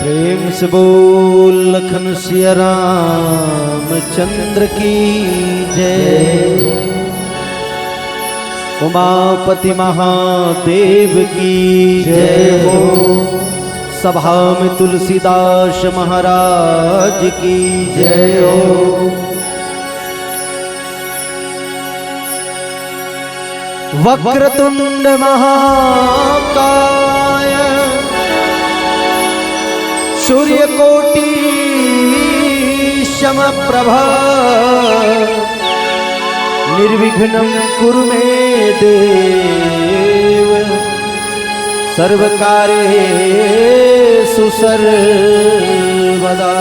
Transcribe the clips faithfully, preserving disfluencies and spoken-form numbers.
प्रेम से बोल लखन सिया रामचंद्र की जय। उमापति महादेव की जय हो। सभा में तुलसीदास महाराज की जय हो। वक्रतुंड महाकाय सूर्यकोटि समप्रभ निर्विघ्नं कुरु मे देव सर्वकार्येषु सर्वदा।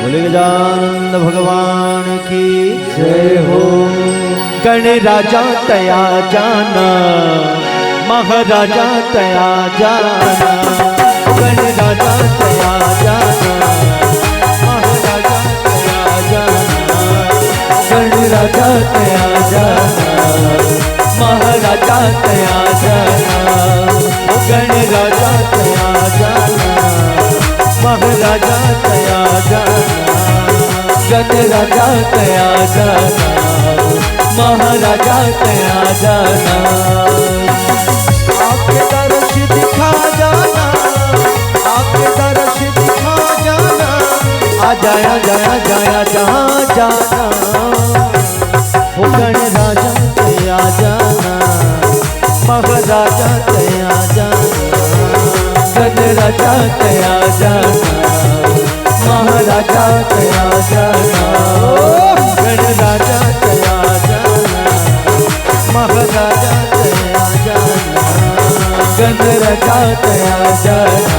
बोले गजानंद भगवान की जय हो। गण राजा तया जाना, महाराजा तया जाना। गण राजा तया जाना, महाराजा तया जाना। गण राजा तया जाना, महाराजा तया जाना। ओ गण राजा तया जाना, महाराजा तया जाना। गण राजा तया जाना, महाराजा तया जाना। आके दर्श दिखा जाना, आके दर्श दिखा जाना। आ जाया, जाया, जाया, जहाँ जाना। ओ गण राजा तया जाना, महाराजा तया जाना। गण राजा तया जाना, महाराजा तया जाना। ओ गण राजा तया जाना, महाराजा तया जाना। गण राजा तया जाना,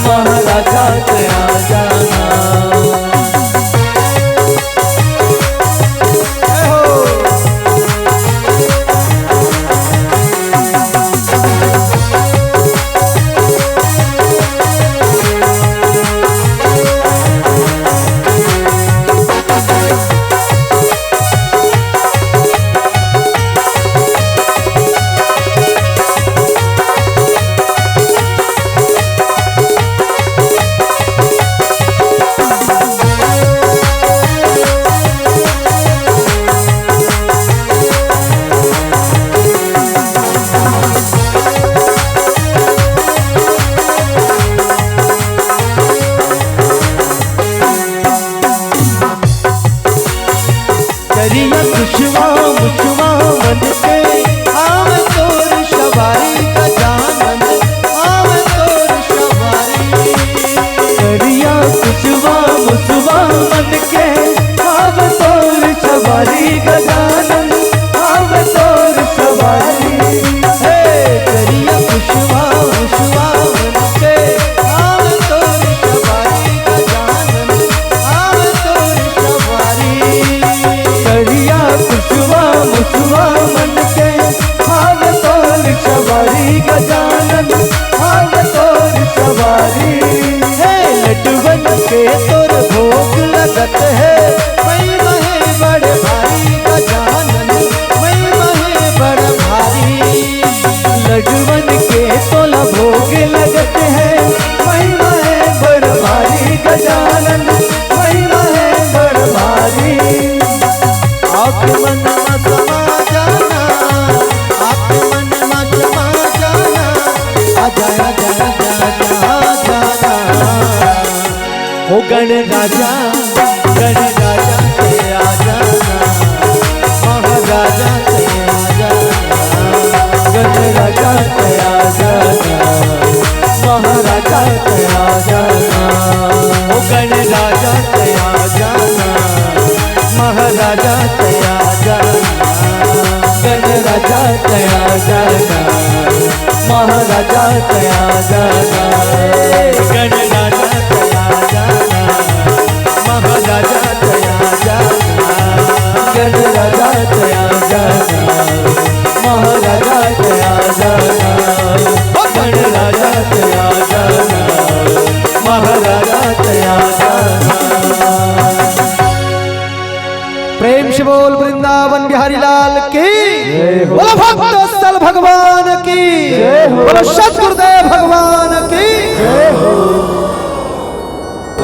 महाराजा तया जाना। करिया कुशवा मुचवा मन के, आवे तोर सवारी गजानन, आवे तोर सवारी। करिया कुशवा मुचवा मन के, आवे तोर सवारी गजानन, आवे तोर सवारी। हे करिया कुशवा मुचवा मन के, आवे तोर सवारी गजानन, आवे तोर सवारी। करिया कुशवा मुचवा मन के, आवे तोर सवारी गजानन, आवे तोर सवारी। हे लड्डूवन के तोर भोग लगत हे, महिमा हे बड़ भारी गजानन, महिमा हे बड़ भारी। लड्डूवन के तोला भोग लगत हे, महिमा हे बड़ भारी गजानन, महिमा हे बड़ भारी। आके मन मा समा जाना, आके मन मा समा जाना, आ जाना, जाना, जाना, जाना। ओ गण राजा, गण राजा तया जाना, महाराजा तया जाना। गण राजा तया जाना, महाराजा तया जाना। ओ गण राजा तया जाना, महाराजा तया जाना। गण राजा तया जाना, महाराजा तया जाना। गण राजा तया जाना, महाराजा तया जाना। गण राजा तया जाना, महाराजा तया जाना। ओ गण राजा तया जाना, महाराजा तया जाना। प्रेम से बोल वृंदावन बिहारी लाल की, बोलो भक्त वत्सल भगवान की, बोलो सतगुरुदेव भगवान की।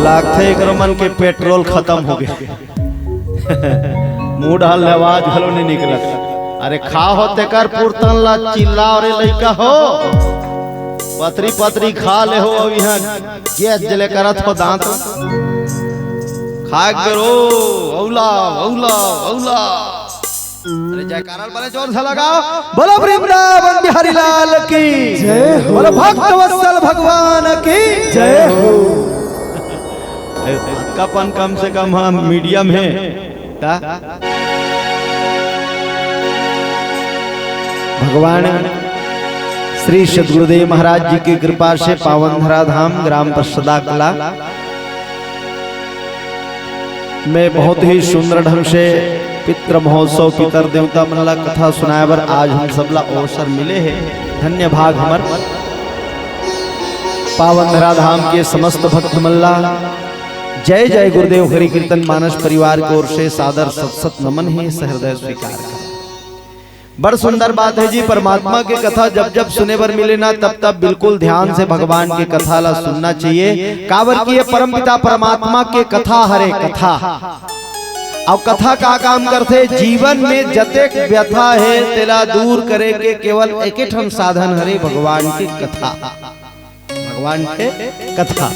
लागथे एकरो मन के पेट्रोल खतम हो गे। मुंह डाल ले आवाज घलो नइ निकलत। अरे खा हो तेकर पुरतन ला चिल्ला, अरे लइका हो, पतरी पतरी खा ले हो, अउ इहाँ गैस जले करत हो दांत। खा के रो, औला, औला, औला। अरे जयकारा बड़े जोर से लगाओ। बोलो वृंदावन बिहारी लाल की जय हो। बोलो भक्त वत्सल भगवान की जय हो। ए, कपन कम से कम हम मीडियम है का? भगवान श्री सदगुरुदेव महाराज जी की कृपा से पावन धराधाम ग्राम परसदा कला में बहुत ही सुंदर ढंग से पितृ महोत्सव, पितर देवता मन ला कथा सुनाए बर आज हम सबला अवसर मिले हे। धन्य भाग हमर पावन धराधाम के समस्त भक्त मन ला जय जय गुरुदेव हरि कीर्तन मानस परिवार की ओर से सादर सत सत नमन हे, सहृदय स्वीकार कर। बड़ सुंदर बात है जी, परमात्मा के कथा जब जब सुने बर मिले ना, तब तब बिल्कुल ध्यान से भगवान के कथा ला सुनना चाहिए। काबर कि ये परमपिता परमात्मा के कथा हरे कथा। अउ कथा का काम करथे? जीवन में जतेक व्यथा हे, तेला दूर करे के केवल एके ठन साधन हरे, भगवान के कथा। भगवान के कथा।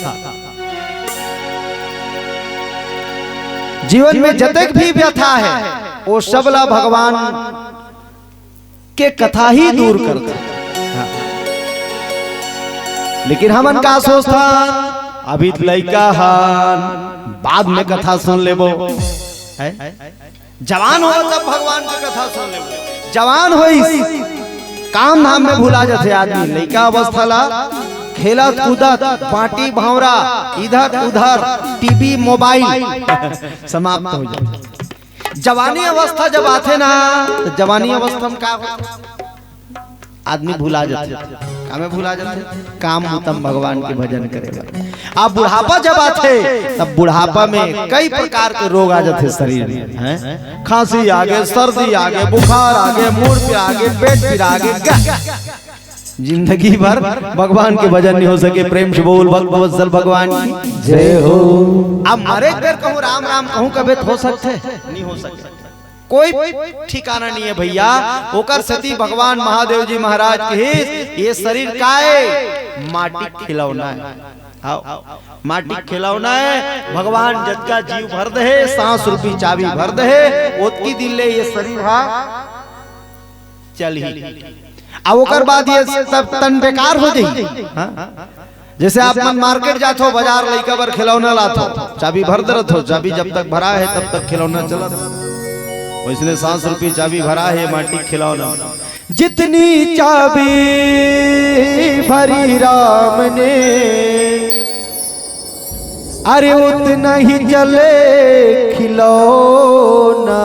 जीवन में जतेक भी व्यथा हे, वो सबला भगवान के कथा ही दूर करथे। हाँ। लेकिन हमन का सोचथन, अभी त लइका हन, बाद में कथा सुन लेबो। हैं? जवान हो तब भगवान के कथा सुन लेबो। जवान होइस, काम धाम में भुला जाथे आदमी। लइका अवस्था ला खेलत कूदत, बांटी भंवरा, इधर उधर, टीवी, मोबाइल, समाप्त हो जाथे। जवानी अवस्था जब आथे ना, तो जवानी अवस्था में का होथे? आदमी भुला जाथे। कामे भुला जाथे? काम उत्तम भगवान के भजन करे बर। अब बुढ़ापा जब आथे, तब बुढ़ापा में कई प्रकार के रोग आ जाथे शरीर में, हैं? खांसी आगे, सर्दी आगे, बुखार आगे, मुड़ पीरा आगे, पेट पीरा आगे, गा-, जिंदगी भर भगवान के भजन नहीं हो सके। प्रेम से बोल भक्त वत्सल भगवान की जय हो। अब मरे के बेर कहूँ राम राम कहूँ कबे हो सकथे? नहीं हो सकथे। कोई ठिकाना नहीं है भैया। ओकर सेती भगवान महादेव जी महाराज कहिस, ये शरीर काय? माटी के खिलौना है। हाँ, माटी के खिलौना है। भगवान जतका जीव भर दे, सांस रूपी चाबी भर दे, ओतकी दिन ले ये शरीर हा चलही। अब ओकर बाद ये सब तन बेकार हो जाही। हाँ? जैसे आप मन मार्केट जाथो, बाजार लइका बर खिलौना लाथो, चाबी भर दे रथो, चाबी जब तक भरा है तब तक खिलौना चलत। वैसने सांस रूपी चाबी भरा है, माटी के खिलौना। जितनी चाबी भरी राम ने, अरे उतना ही चले खिलौना।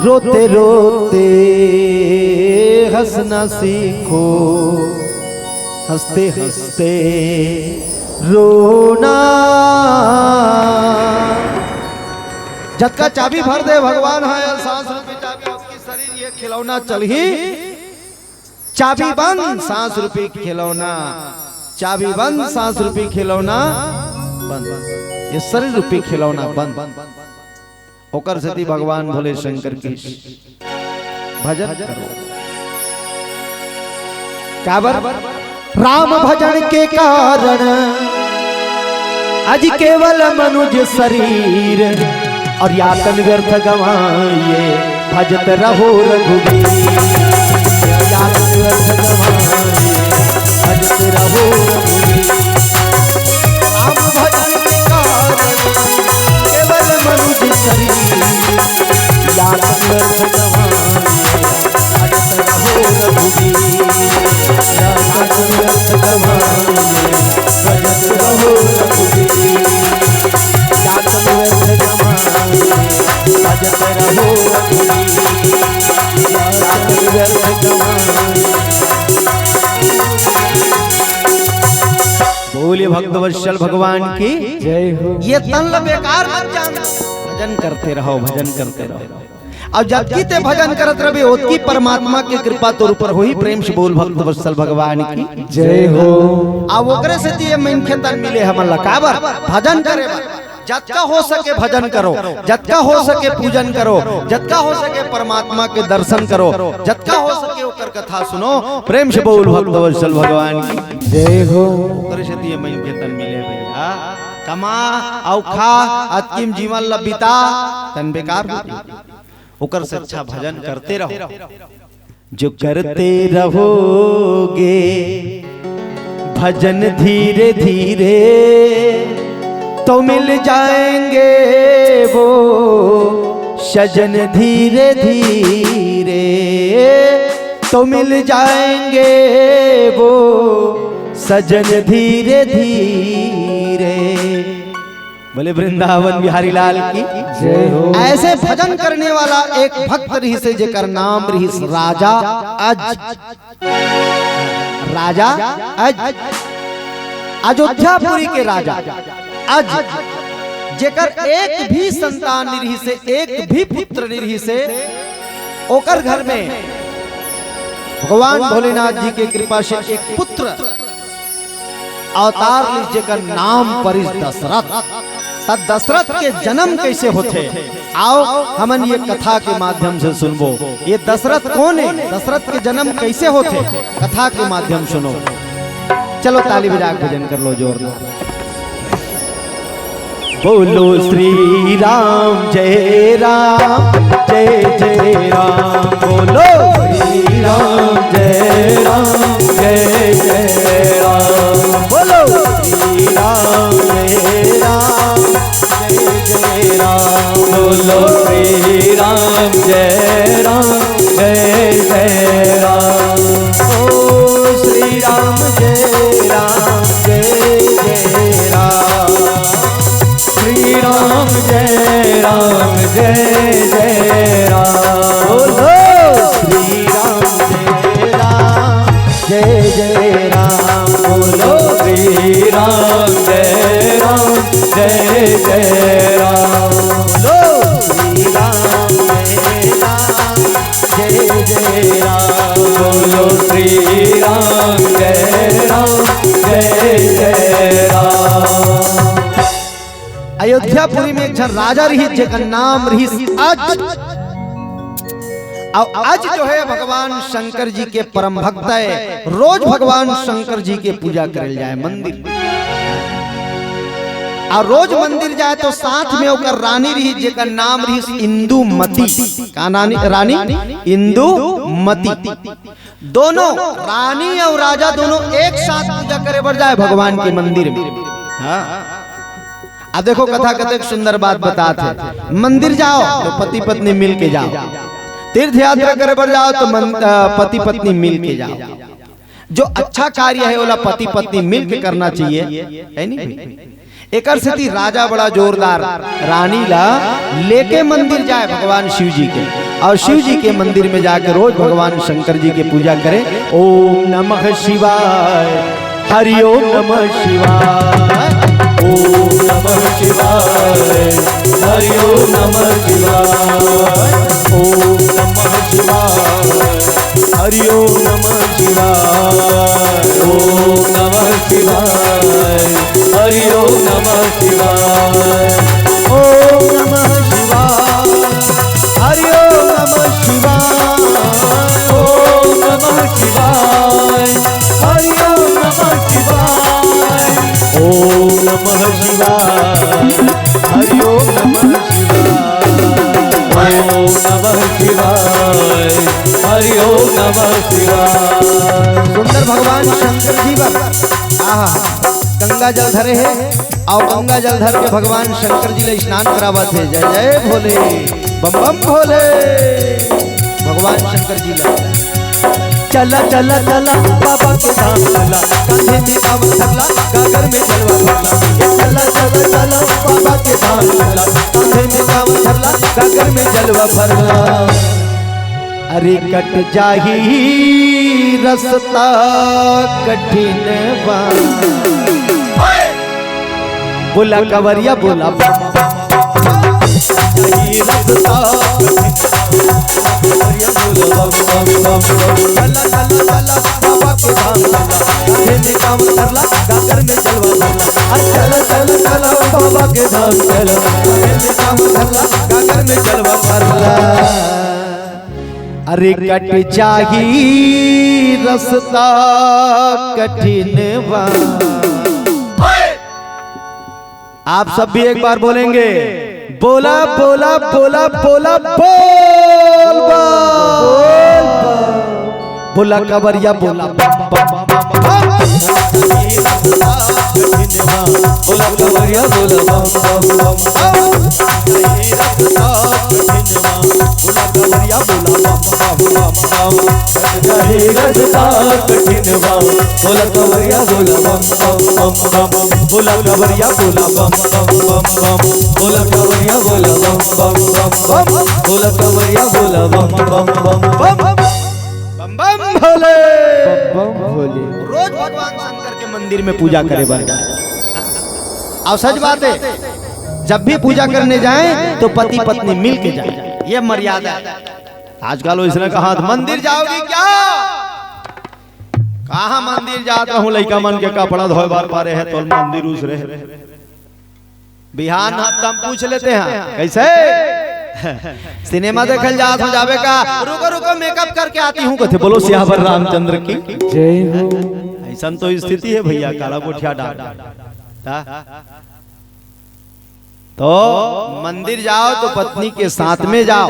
रोते रोते हंसना सीखो, हंसते हंसते रोना। जतका चाबी भर दे भगवान हा, ये सांस रूपी चाबी, ओतकी शरीर ये खिलौना चलही। चाबी बंद, सांस रूपी खिलौना। चाबी बंद, सांस रूपी खिलौना बंद। ये शरीर रूपी खिलौना बंद। ओकर सेती भगवान भोले शंकर की भजन करो। काबर? राम भजन के कारण अज केवल मनुज शरीर, और या तन व्यर्थ गंवाए भजत रहो रघुबीर। या तन व्यर्थ गंवाए भजत रहो रघुबीर। राम भजन के कारण केवल मनुज शरीर, या तन व्यर्थ गंवाए भजत रहो रघुबीर। या तन व्यर्थ गंवाए भजत रहो रघुबीर। या तन व्यर्थ गंवाए भजत रहो रघुबीर। या तन व्यर्थ गंवाए। बोलिए भक्त वत्सल भगवान की जय हो। ये तन ला बेकार मत जान, भजन करते रहो, भजन करते रहो। अउ जतकी ते भजन करत रहिबे, ओतकी परमात्मा के कृपा तोर ऊपर होही। प्रेम से बोल भक्त वत्सल भगवान की जय हो। अउ ओकरे सेती ये मनखे तन मिले हमन ला। काबर? भजन करे बर। जतका हो सके भजन करो, जतका हो सके पूजन करो, जतका हो सके परमात्मा के दर्शन करो, जतका हो सके ओकर कथा सुनो। प्रेम से बोल भक्त वत्सल भगवान की जय हो। ओकरे सेती ये मनखे तन मिले भैया। कमा अउ खा, अतकी म जीवन ला बिता, तन बेकार हो जाही। ओकर से अच्छा भजन करते रहो। जो करते रहोगे भजन धीरे धीरे, तो मिल जाएंगे वो सजन धीरे धीरे, तो मिल जाएंगे वो सजन धीरे धीरे। बोले वृंदावन बिहारी लाल की जय हो। ऐसे भजन करने वाला एक भक्त रहिसे, जेकर नाम रहिस राजा अज। राजा अज, अयोध्यापुरी के राजा अज, जेकर एक भी संतान नइ रहिसे, एक भी पुत्र नइ रहिसे। ओकर घर में भगवान भोलेनाथ जी के कृपा से एक पुत्र अवतार लिस, जेकर नाम परिस दशरथ। त दशरथ के जन्म कइसे होथे, आओ हमन ये कथा के माध्यम से सुनबो। ये दशरथ कोन हे, दशरथ के जन्म कइसे होथे, कथा के माध्यम सुनो। चलो ताली बजा के भजन कर लो जोरदार। बोलो श्री राम जय राम जय जय राम। बोलो श्री राम जय राम जय जय राम। बोलो श्री राम जय राम जय जय राम। बोलो श्री राम जय राम जय जय राम। ओ श्री राम जय राम जय जय राम। श्री राम जय राम जय जय राम। बोलो श्री राम जय राम जय जय राम। बोलो श्री राम जय राम जय जय राम। बोलो श्री राम जय राम जय जय राम। बोलो श्री राम जय राम जय जय राम। अयोध्यापुरी में एक झन राजा रहिस, जेकर नाम रहिस अज। अउ अज जो हे भगवान शंकर जी के परम भक्त हे, रोज भगवान शंकर जी के पूजा करे ल जाय मंदिर। अउ रोज मंदिर जाय तो साथ में ओकर रानी रहिस, जेकर नाम रहिस इंदुमती। का नानी, रानी? इंदुमती। दोनों रानी अउ राजा दोनों एक साथ पूजा करे बर जाय भगवान के मंदिर में। हाँ। अब देखो कथा कतेक सुंदर बात बतात हे। मंदिर जाओ तो पति पत्नी मिल के जाओ, तीर्थ यात्रा करे बर जाओ तो मन-, अ, पति पत्नी मिल के जाओ। जो अच्छा कार्य हे ओला पति पत्नी मिल के करना चाहिए, हे नहीं? एकर सेती राजा बड़ा जोरदार रानी ला लेके मंदिर जाय भगवान शिव जी के, अउ शिव जी के मंदिर में जाके रोज भगवान शंकर जी के पूजा करे। ओम नमः शिवाय, हरि ओम नमः शिवाय, ओम नमः शिवाय, हरि ओम नमः शिवाय, ओम नमः शिवाय, हरि ओम नमः शिवाय, ओम नमः शिवाय, हरि ओम नमः शिवाय, ओम नमः शिवाय, हरि ओम नमः शिवाय, ओम नमः शिवाय, हरि ओम नमः शिवाय, ओम नमः शिवाय, हरि ओम नमः शिवाय, ओम नमः शिवाय, हरि ओम नमः शिवाय। सुंदर भगवान शंकर जी बर, आहा, गंगा जल धरे हे, अउ गंगा जल धर के भगवान शंकर जी ला स्नान करावत हे। जय जय भोले, बम बम भोले। भगवान शंकर जी ला चला चला चला बाबा के धाम चला, कांधे में कांवर धरला, गागर में जलवा भरला। ए चला चला चला बाबा के धाम चला, कांधे में कांवर धरला, गागर में जलवा भरला। अरे कट जाही रस्ता कठिन बा। बोला कंवरिया बोला बम। कट जाही रस्ता कठिन बा। बम बम बम बम। चला चला चला बाबा के धाम चला, कांधे में कांवर धरला, गागर में जलवा भरला। अरे चला चला चला बाबा के धाम चला, कांधे में कांवर धरला, गागर में जलवा भरला। अरे कट जाही रस्ता कठिनवा। आप सब भी एक बार बोलेंगे, बोला बोला बोला बोला, बोल बम। बोला कवरिया बोला बम बम बम बम। बोला कवरिया बोला बम बम बम बम। बोला कवरिया बोला बम बम बम बम। रहे रस्ता कठिनवा, बोला कवरिया बोला बम बम बम बम। बोला कवरिया बोला बम बम बम बम। बोला कवरिया बोला बम बम बम बम। बोला कवरिया बोला बम बम बम बम बम। बम बम भोले। बम बम भोले। रोज भगवान शंकर के मंदिर में पूजा करे बर जाए। और सच बात है, जब भी पूजा करने जाए तो पति पत्नी मिल के जाए, ये मर्यादा है। आजकल वो इसने कहा, "मंदिर जाओगी क्या?" कहाँ मंदिर जात रहूं, लइका मन के कपड़ा धोए बर पारे है, तो मंदिर उस रहे। बिहान हफ्ता में पूछ लेते हैं, "कैसे?" सिनेमा देखल जात हो, जाबे का? "रुको रुको, मेकअप करके आती हूँ," कहते। बोलो सियावर रामचंद्र की। जय हो। ऐसन तो स्थिति है भैया, काला गोठिया डाल। ता? तो मंदिर जाओ तो पत्नी के साथ में जाओ,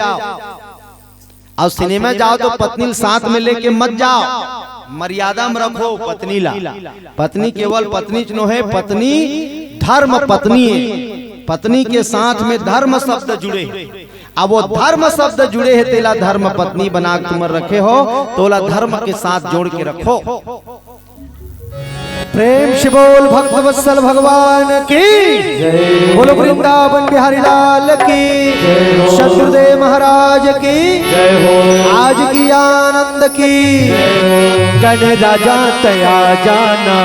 और सिनेमा जाओ तो पत्नी ल साथ में लेके मत जाओ। मर्यादा में रखो पत्नी ला। पत्नी केवल पत्नी च नोहे, पत्नी धर्म पत्नी है। पत्नी के साथ में धर्म शब्द जुड़े हैं। अब वो धर्म शब्द जुड़े हैं, तेला धर्म पत्नी बना के तुम रखे हो, तोला धर्म के साथ जोड़ के रखो। प्रेम से बोल भक्त वत्सल भगवान की। जय। बोलो वृंदावन बिहारी लाल की। जय हो। सतगुरुदेव महाराज की। जय हो। आज की आनंद की। जय हो। गण राजा तया जाना,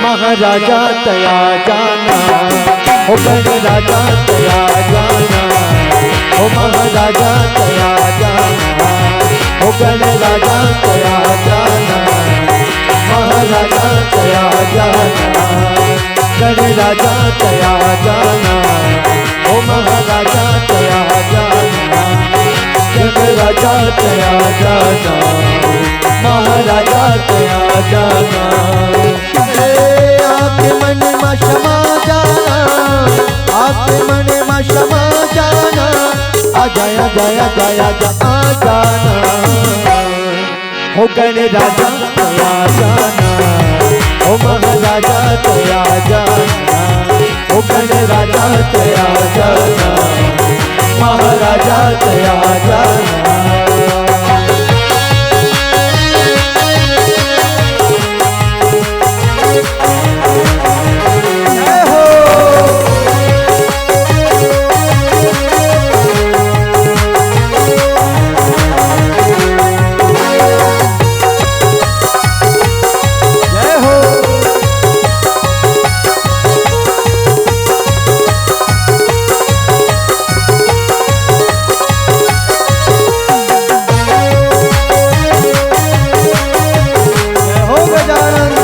महाराजा तया जाना। ओ गण राजा तया जाना, ओ महाराजा तया जाना, ओ गण राजा तया जाना, महाराजा तया जाना, गण राजा तया जाना, ओ महाराजा तया जाना, गण राजा तया जाना, महाराजा तया जाना। ए, आके मन मा समा जाना, आके मन मा समा जाना, आ जाया, जाया, जाया, जा, आ जाना। हो गण राजा तया जाना, हो महाराजा तया जाना, हो गण राजा तया जाना, महाराजा तया जाना। जय हो। जय हो। जय हो गजानन।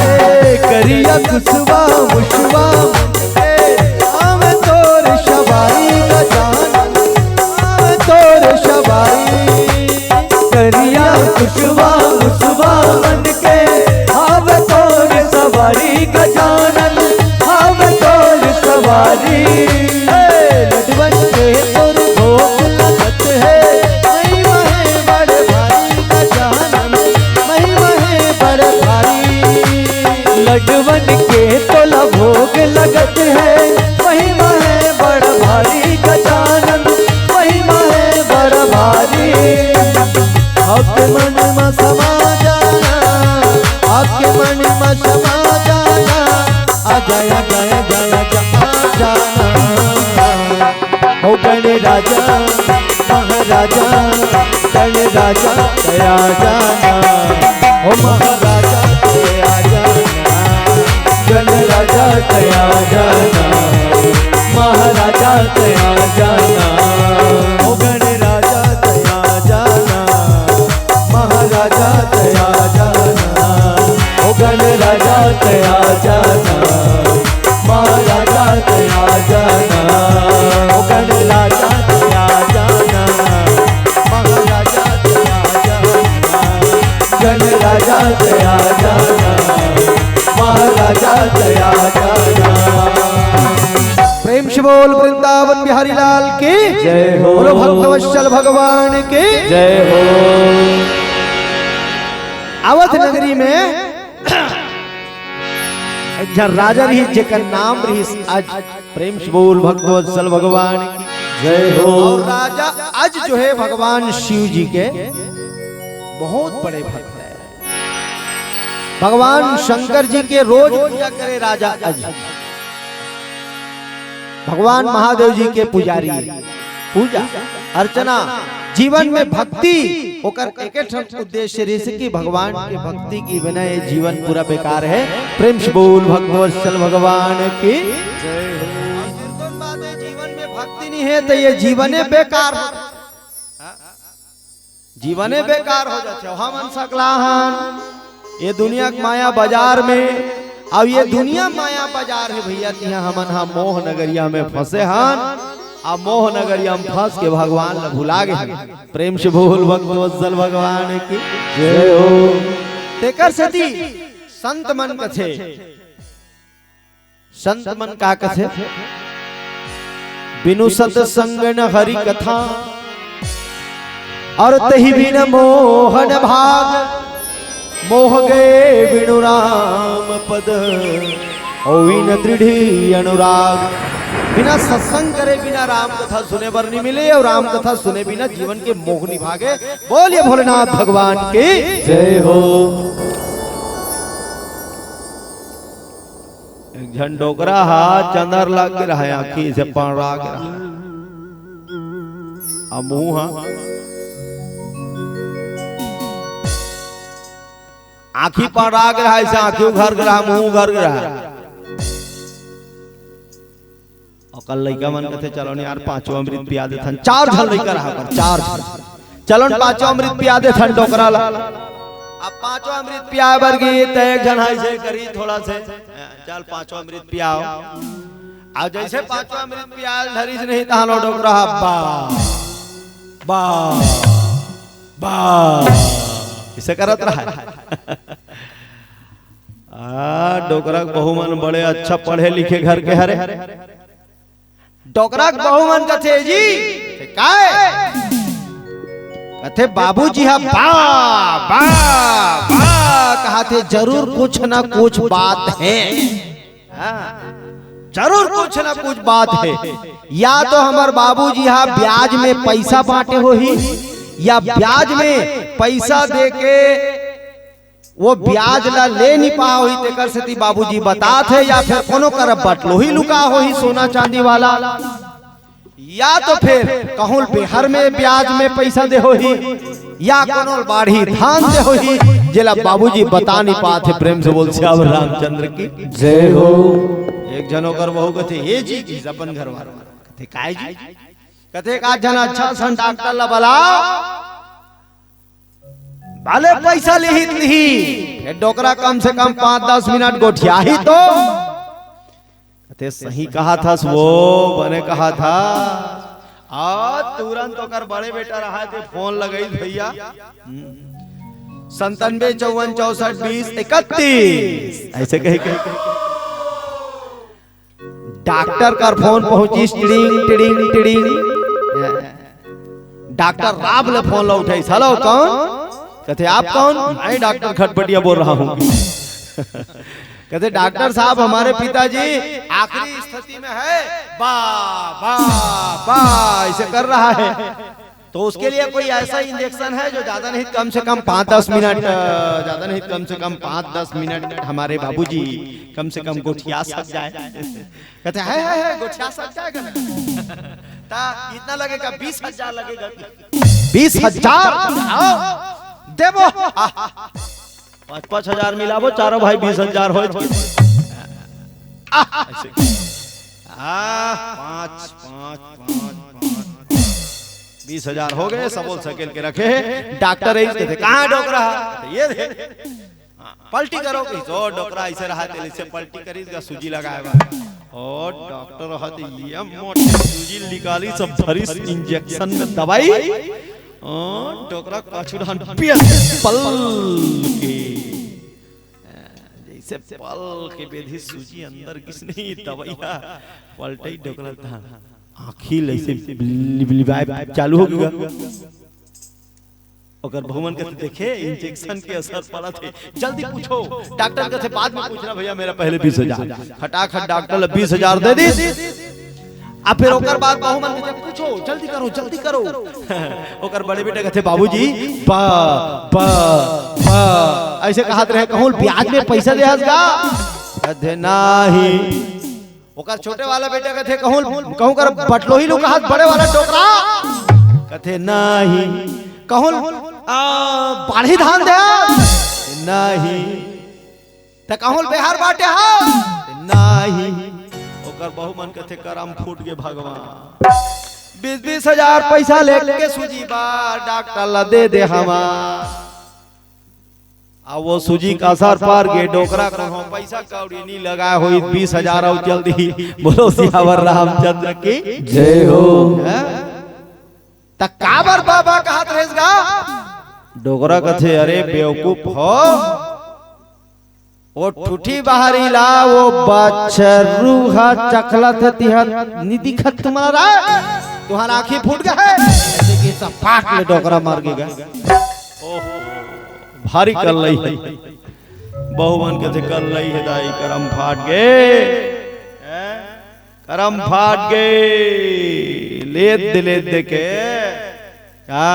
ए, करिया कुसवा मुसवा मन के, आवे तोर सवारी गजानन, आवे तोर सवारी। करिया कुसवा मुसवा मन के, आवे तोर सवारी गजानन, आवे तोर सवारी। हे लडवन के तोर भोग लगत हे, महिमा हे बड़ भारी गजानन, महिमा हे बड़ भारी। लडवन के तोला भोग लगत हे, महिमा हे बड़ भारी गजानन, महिमा हे बड़ भारी। आपके मन मा समा जाना, आपके मन मा समा जाना, आ जाया, जाया, जाया, जा, आ जाना। हो गण राजा, महाराजा, गण राजा, तया जाना। हो महाराजा, तया गणराजा तया जाना, महाराजा तया जाना, ओ गणराजा तया जाना, महाराजा तया जाना, ओ गणराजा तया जाना, महाराजा तया जाना, ओ गणराजा तया जाना, महाराजा तया जाना, गणराजा तया जाना, महाराजा तया जाना। प्रेम से बोल वृंदावन बिहारी लाल की जय हो। बोलो भक्तवत्सल भगवान की जय हो। अवध नगरी में एक झन राजा रहिस, जेकर नाम रहिस अज। प्रेम से बोल भक्तवत्सल भगवान की जय हो। और राजा अज जो है भगवान शिव जी के बहुत बड़े भक्त है। भगवान शंकर जी के रोज पूजा करे राजा अज। भगवान महादेव जी के पुजारी, पूजा अर्चना, जीवन में भक्ति, ओकर एक ठन उद्देश्य रहिस कि भगवान के भक्ति के बिना ये जीवन पूरा बेकार है। प्रेम से बोल भक्तवत्सल भगवान की जय हो। और सिरतोन बात है, जीवन में भक्ति नहीं है तो ये जीवने बेकार हो, जीवने बेकार हो जाथे। हमन सकलाहन ये दुनिया के माया बाजार में, अब ये दुनिया माया बाजार है भैया, तिहा हमन हा मोह नगरिया में फंसे हन, अब मोह नगरिया में फंस के भगवान ला भुला गे हन। प्रेम से बोल भक्तवत्सल भगवान की जय हो। तेकर सेती संत मन कथे, संत मन का कथे, बिनु सत्संग न हरि कथा, और तहि बिन मोहन भाग, मोह गए बिनु राम पद, होई न दृढ़ अनुराग। बिना सत्संग करे, बिना राम कथा सुने बर नहीं मिले, और राम कथा सुने बिना जीवन के मोह नहीं भागे। बोलिए भोलेनाथ भगवान की जय हो। एक झन डोकरा हा चंदर लग गे रहा, आँखी से पड़रा गे रहा। अब मुंह हा, आँखी पड़रा गे रहा, ऐसे आँखी उघर गे रहा, मुंह उघर गे रहा। ओकर लइका मन कथे, "चलो न यार, पांचों अमृत पिया देथन।" चार झन लइका रहा ओकर, चार झन। "चलो न, पांचों अमृत पिया देथन डोकरा ला।" अब पांचों अमृत पियाए बर गे, त एक झन हा अइसे करी थोड़ा से, "चल, पांचों अमृत पियाओ।" अब जइसे पांचों अमृत पियाल धरिस नहीं, तहान ओ डोकरा हा बा, बा, बा, अइसे करत रहा। आ, डोकरा के बहू मन बड़े अच्छा पढ़े लिखे घर के हरे। डोकरा के बहू मन कथे, "जी, ते काय?" कथे, "बाबूजी हा बा, बा, बा," कहाथे, "जरूर कुछ ना कुछ बात है।" हाँ, जरूर कुछ ना कुछ बात है। या तो हमर बाबूजी हा ब्याज में पैसा बांटे होही, या ब्याज में पैसा दे के वो ब्याज ला ले नी पाए होही, तेकर सेती बाबूजी बतात हे, या फिर कोनो करा बटलोही लुका होही सोना चांदी वाला, या तो फिर कहूँ बिहार में ब्याज में पैसा दे होही, या कोनो बाढ़ी धान दे होही, जेला बाबूजी बता नी पात हे। प्रेम से बोल सियावर रामचंद्र की जय हो। एक झन ओकर बहू कथे, "ए जी," अपन घर वाला कथे, "काय जी?" कथे, "एक आध झन अच्छा सन डॉक्टर ला बला।" भले पैसा लिही त लिही, फेर डोकरा कम से कम पाँच दस मिनट गोठियाही तो। कथे, "सही कहाथस वो, बने कहाथस।" आ, तुरंत ओकर बड़े बेटा रहा थे, फोन लगई भैया। हम्म। संतानवे चौवन चौसठ बीस इकतीस, अइसे कही, कही, कही। डॉक्टर कर फोन पहुंचिस, टिड़िंग, टिड़िंग, टिड़िंग। डॉक्टर राब ले फोन ला उठाइस, "हेलो, कौन?" कथे, "आप कौन?" "मैं डॉक्टर खटपटिया बोल रहा हूँ।" कथे, "डॉक्टर साहब, हमारे पिताजी आखिरी स्थिति में है, बा, बा, बा, ऐसे कर रहा है।" तो उसके लिए कोई ऐसा इंजेक्शन है जो ज्यादा नहीं, कम से कम पाँच दस मिनट, अ, ज्यादा नहीं, कम से कम पाँच दस मिनट हमारे बाबूजी कम से कम गोठिया सक जाए। कहते हैं, "है, है, है, गोठिया सक जाएगा ना।" ता इतना लगेगा, बीस हजार लगेगा। बीस हजार? आओ, देबो। पाँच पाँच हजार मिलाबो, चारों भाई बीस हजार हो। आह, ऐसे। आह, पाँच, पाँच, पाँच, पाँच। बीस हजार हो गए, सबो ल सकेल के रखे। डॉक्टर रहिस कथे, "कहाँ डोकरा?" ये दे। हाँ, पलटी करो कहिस, ओ डोकरा ऐसे रहा, तेल से पलटी करिस गा, सूजी लगाए बर। ओ डॉक्टर रहत, ये मोटे सूजी निकालिस, सब धरिस इंजेक्शन में दवाई। ओ डोकरा कछु डाहन पियस पल के। जैसे पल के बेधी सूजी अंदर गिस नहीं, दवाइया पलटई डोकरा त आँखी ल ऐसे लिबलिबाए चालू हो गे। ओकर बहू मन कथे, "देखे, इंजेक्शन के असर पड़त हे, जल्दी पूछो।" डॉक्टर कथे, "बाद में पूछना भैया, मेरा पहले बीस हजार।" खटाखट डॉक्टर ल बीस हजार दे दिस। अब फिर ओकर बाद बहू मन कथे, "पूछो, जल्दी करो, जल्दी करो।" ओकर बड़े बेटा कथे, "बाबूजी, बा, बा, बा।" ऐसे कहत रहे, "कहूँ ब्याज में पैसा दे हस गा?" कथे, "नाही।" ओकर छोटे वाला बेटा कथे, "कहूँ, कहूँ कर बटलोही लुकाहस बड़े वाला डोकरा?" कथे, "नाही।" "कहूँ, आ, बाढ़ी धान दे?" "नाही।" "त कहूँ बेहार बाटे हा?" "नाही।" ओकर बहू मन कथे, "करम फूट गे भगवान, बीस बीस हजार पैसा लेके सूजी बर डॉक्टर ला दे दे हमा।" अब वो सूजी का असर पर गे, डोकरा कोनो पैसा कौड़ी नी लगाए होई, बीस हजार अउ चल दी। बोलो सियावर रामचंद्र की जय हो। हैं? त काबर बाबा कहत रहेस गा? डोकरा कथे, "अरे बेवकूफ हो, वो ठुठी बाहरी ला, वो बछरू हा चखलत हे, तिहा नी दिखत तुम्हारा? तुम्हारा आँखी फूट गे हे?" ऐसे कि सपाट ले डोकरा मर गे गा। ओहो, भारी कल्लई हे। बहू मन कथे, "कल्लई हे दाई, करम फाट गे।" हैं? करम फाट गे। लेत दे, लेत दे के, का?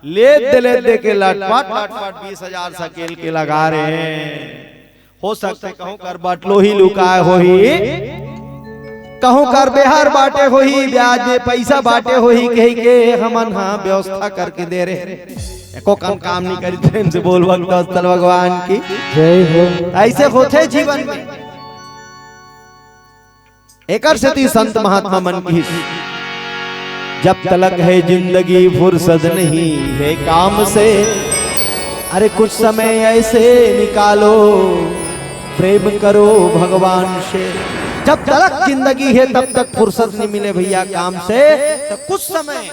लेत दे, लेत दे के लटपट, लटपट बीस हजार सकेल के लगा रहे हैं। हो सकथे कहूँ कर बटलोही लुकाए होही, कहूँ कर बेहार बाटे होही, ब्याज में पैसा बाटे होही, कहि के हमन हा व्यवस्था करके दे रहे। एको कन काम नहीं करी, प्रेम से बोल भक्त वत्सल भगवान की जय हो। ऐसे होथे जीवन में। एकर सेती संत महात्मा मन किहिस, "जब तलक है जिंदगी फुर्सत नहीं है काम से, अरे कुछ समय ऐसे निकालो, प्रेम करो भगवान से।" जब तलक जिंदगी है तब तक फुर्सत नहीं मिले भैया काम से, तो कुछ समय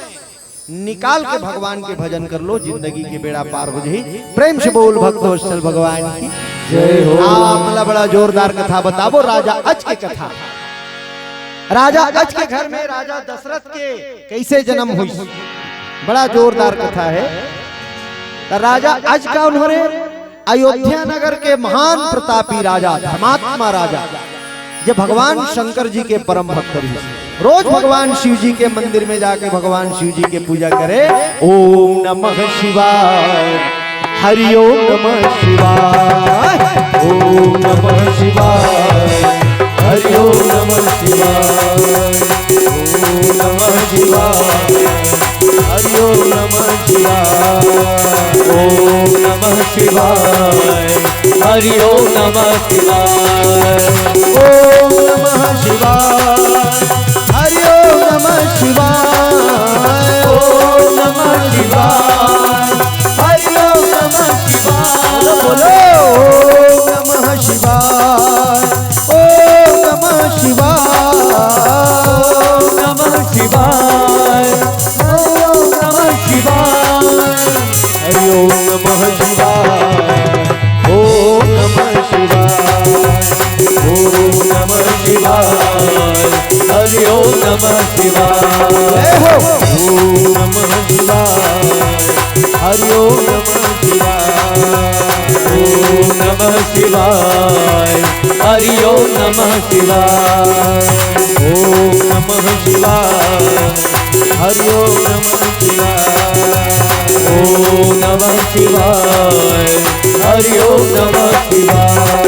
निकाल के भगवान के भजन कर लो, जिंदगी के बेड़ा पार हो जाही। प्रेम से बोल भक्त वत्सल भगवान की जय हो। आप मला बड़ा जोरदार कथा बताबो राजा अज के कथा। राजा अज के घर में राजा दशरथ के कैसे जन्म हुई, बड़ा जोरदार कथा है। त राजा अज का उन्होंने अयोध्या नगर के महान प्रतापी राजा, धर्मात्मा राजा, जे भगवान शंकर जी के परम भक्त रहिस, रोज भगवान शिव जी के मंदिर में जाके भगवान शिव जी के पूजा करे। ओम नमः शिवाय, हरि ओम नमः शिवाय, ओम नमः शिवाय, हरि ओम नमः शिवाय, ओम नमः शिवाय। हरि ओम नमः शिवाय। ओम नमः शिवाय। हरि ओम नमः शिवाय। ओम नमः शिवाय। हरि ओम नमः शिवाय। ओम नमः शिवाय। हरि ओम नमः शिवाय। बोलो, बोलो। ओम नमः शिवाय। ओम नमः शिवाय। ओम नमः शिवाय। ओम नमः शिवाय। हरि ओम नमः शिवाय। ओम नमः शिवाय। ओम नमः शिवाय। हरि ओम नमः शिवाय। जय हो। ओम नमः शिवाय। हरि ओम नमः शिवाय। ओम नमः शिवाय। हरि ओम नमः शिवाय। ओम नमः शिवाय। हरि ओम नमः शिवाय। ओम नमः शिवाय। हरि ओम नमः शिवाय।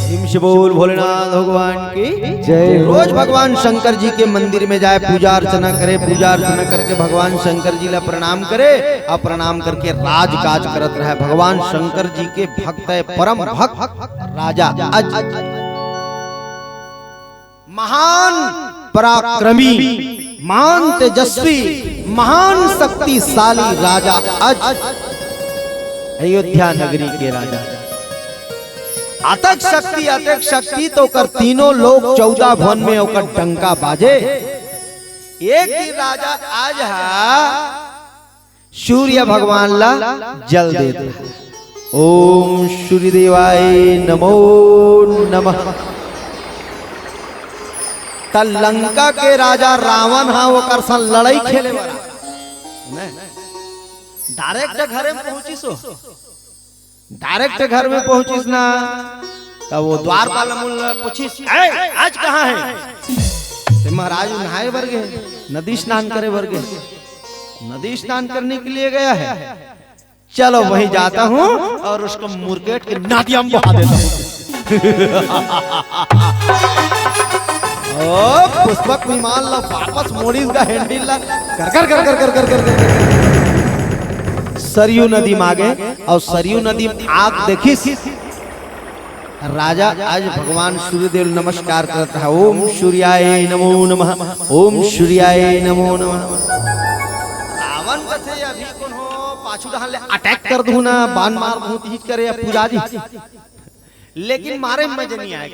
प्रेम से बोल भोलेनाथ भगवान की जय। रोज भगवान शंकर जी के मंदिर में जाए, पूजा अर्चना करे, पूजा अर्चना करके भगवान शंकर जी ला प्रणाम करे और प्रणाम करके राजकाज करत रहे। भगवान शंकर जी के भक्त है, परम भक्त राजा अज। महान पराक्रमी, महान तेजस्वी, महान शक्तिशाली राजा अज, अयोध्या नगरी के राजा। अतक शक्ति, अतक शक्ति, तो ओकर तीनों लोक, चौदह भुवन में ओकर डंका बाजे। एक दिन राजा अज हा सूर्य भगवान ला जल देत रहा। ओम सूर्य देवाय नमो नमः। त लंका के राजा रावण हा ओकर संग लड़ाई खेले वाला। डायरेक्ट घरे में पहुंचिस हो, डायरेक्ट घर में पहुंचिस ना, तब वो द्वारपाल मुल पूछिस, "ए, आज कहाँ है?" ते महाराज नहाए बर गे, नदी स्नान करे बर गे। नदी स्नान करने के लिए गया है, चलो वहीं जाता हूँ और उसको मुरकेट के नादिया में बहा देता हूँ। ओ, पुष्पक विमान ला वापस मोड़िस गा हैंडल ला, कर कर कर कर कर कर कर कर। सरयू नदी में आ गे और सरयू नदी में आके देखिस राजा अज भगवान सूर्यदेव नमस्कार करत रहा, "ओम सूर्याय नमो नमः, ओम सूर्याय नमो नमः।" रावण कथे, "अभी कोनो पाछू डहान ले अटैक कर दूं ना, बाण मार दूं, तीज करे या पूजा जी।" लेकिन मारे में मजा नहीं आए,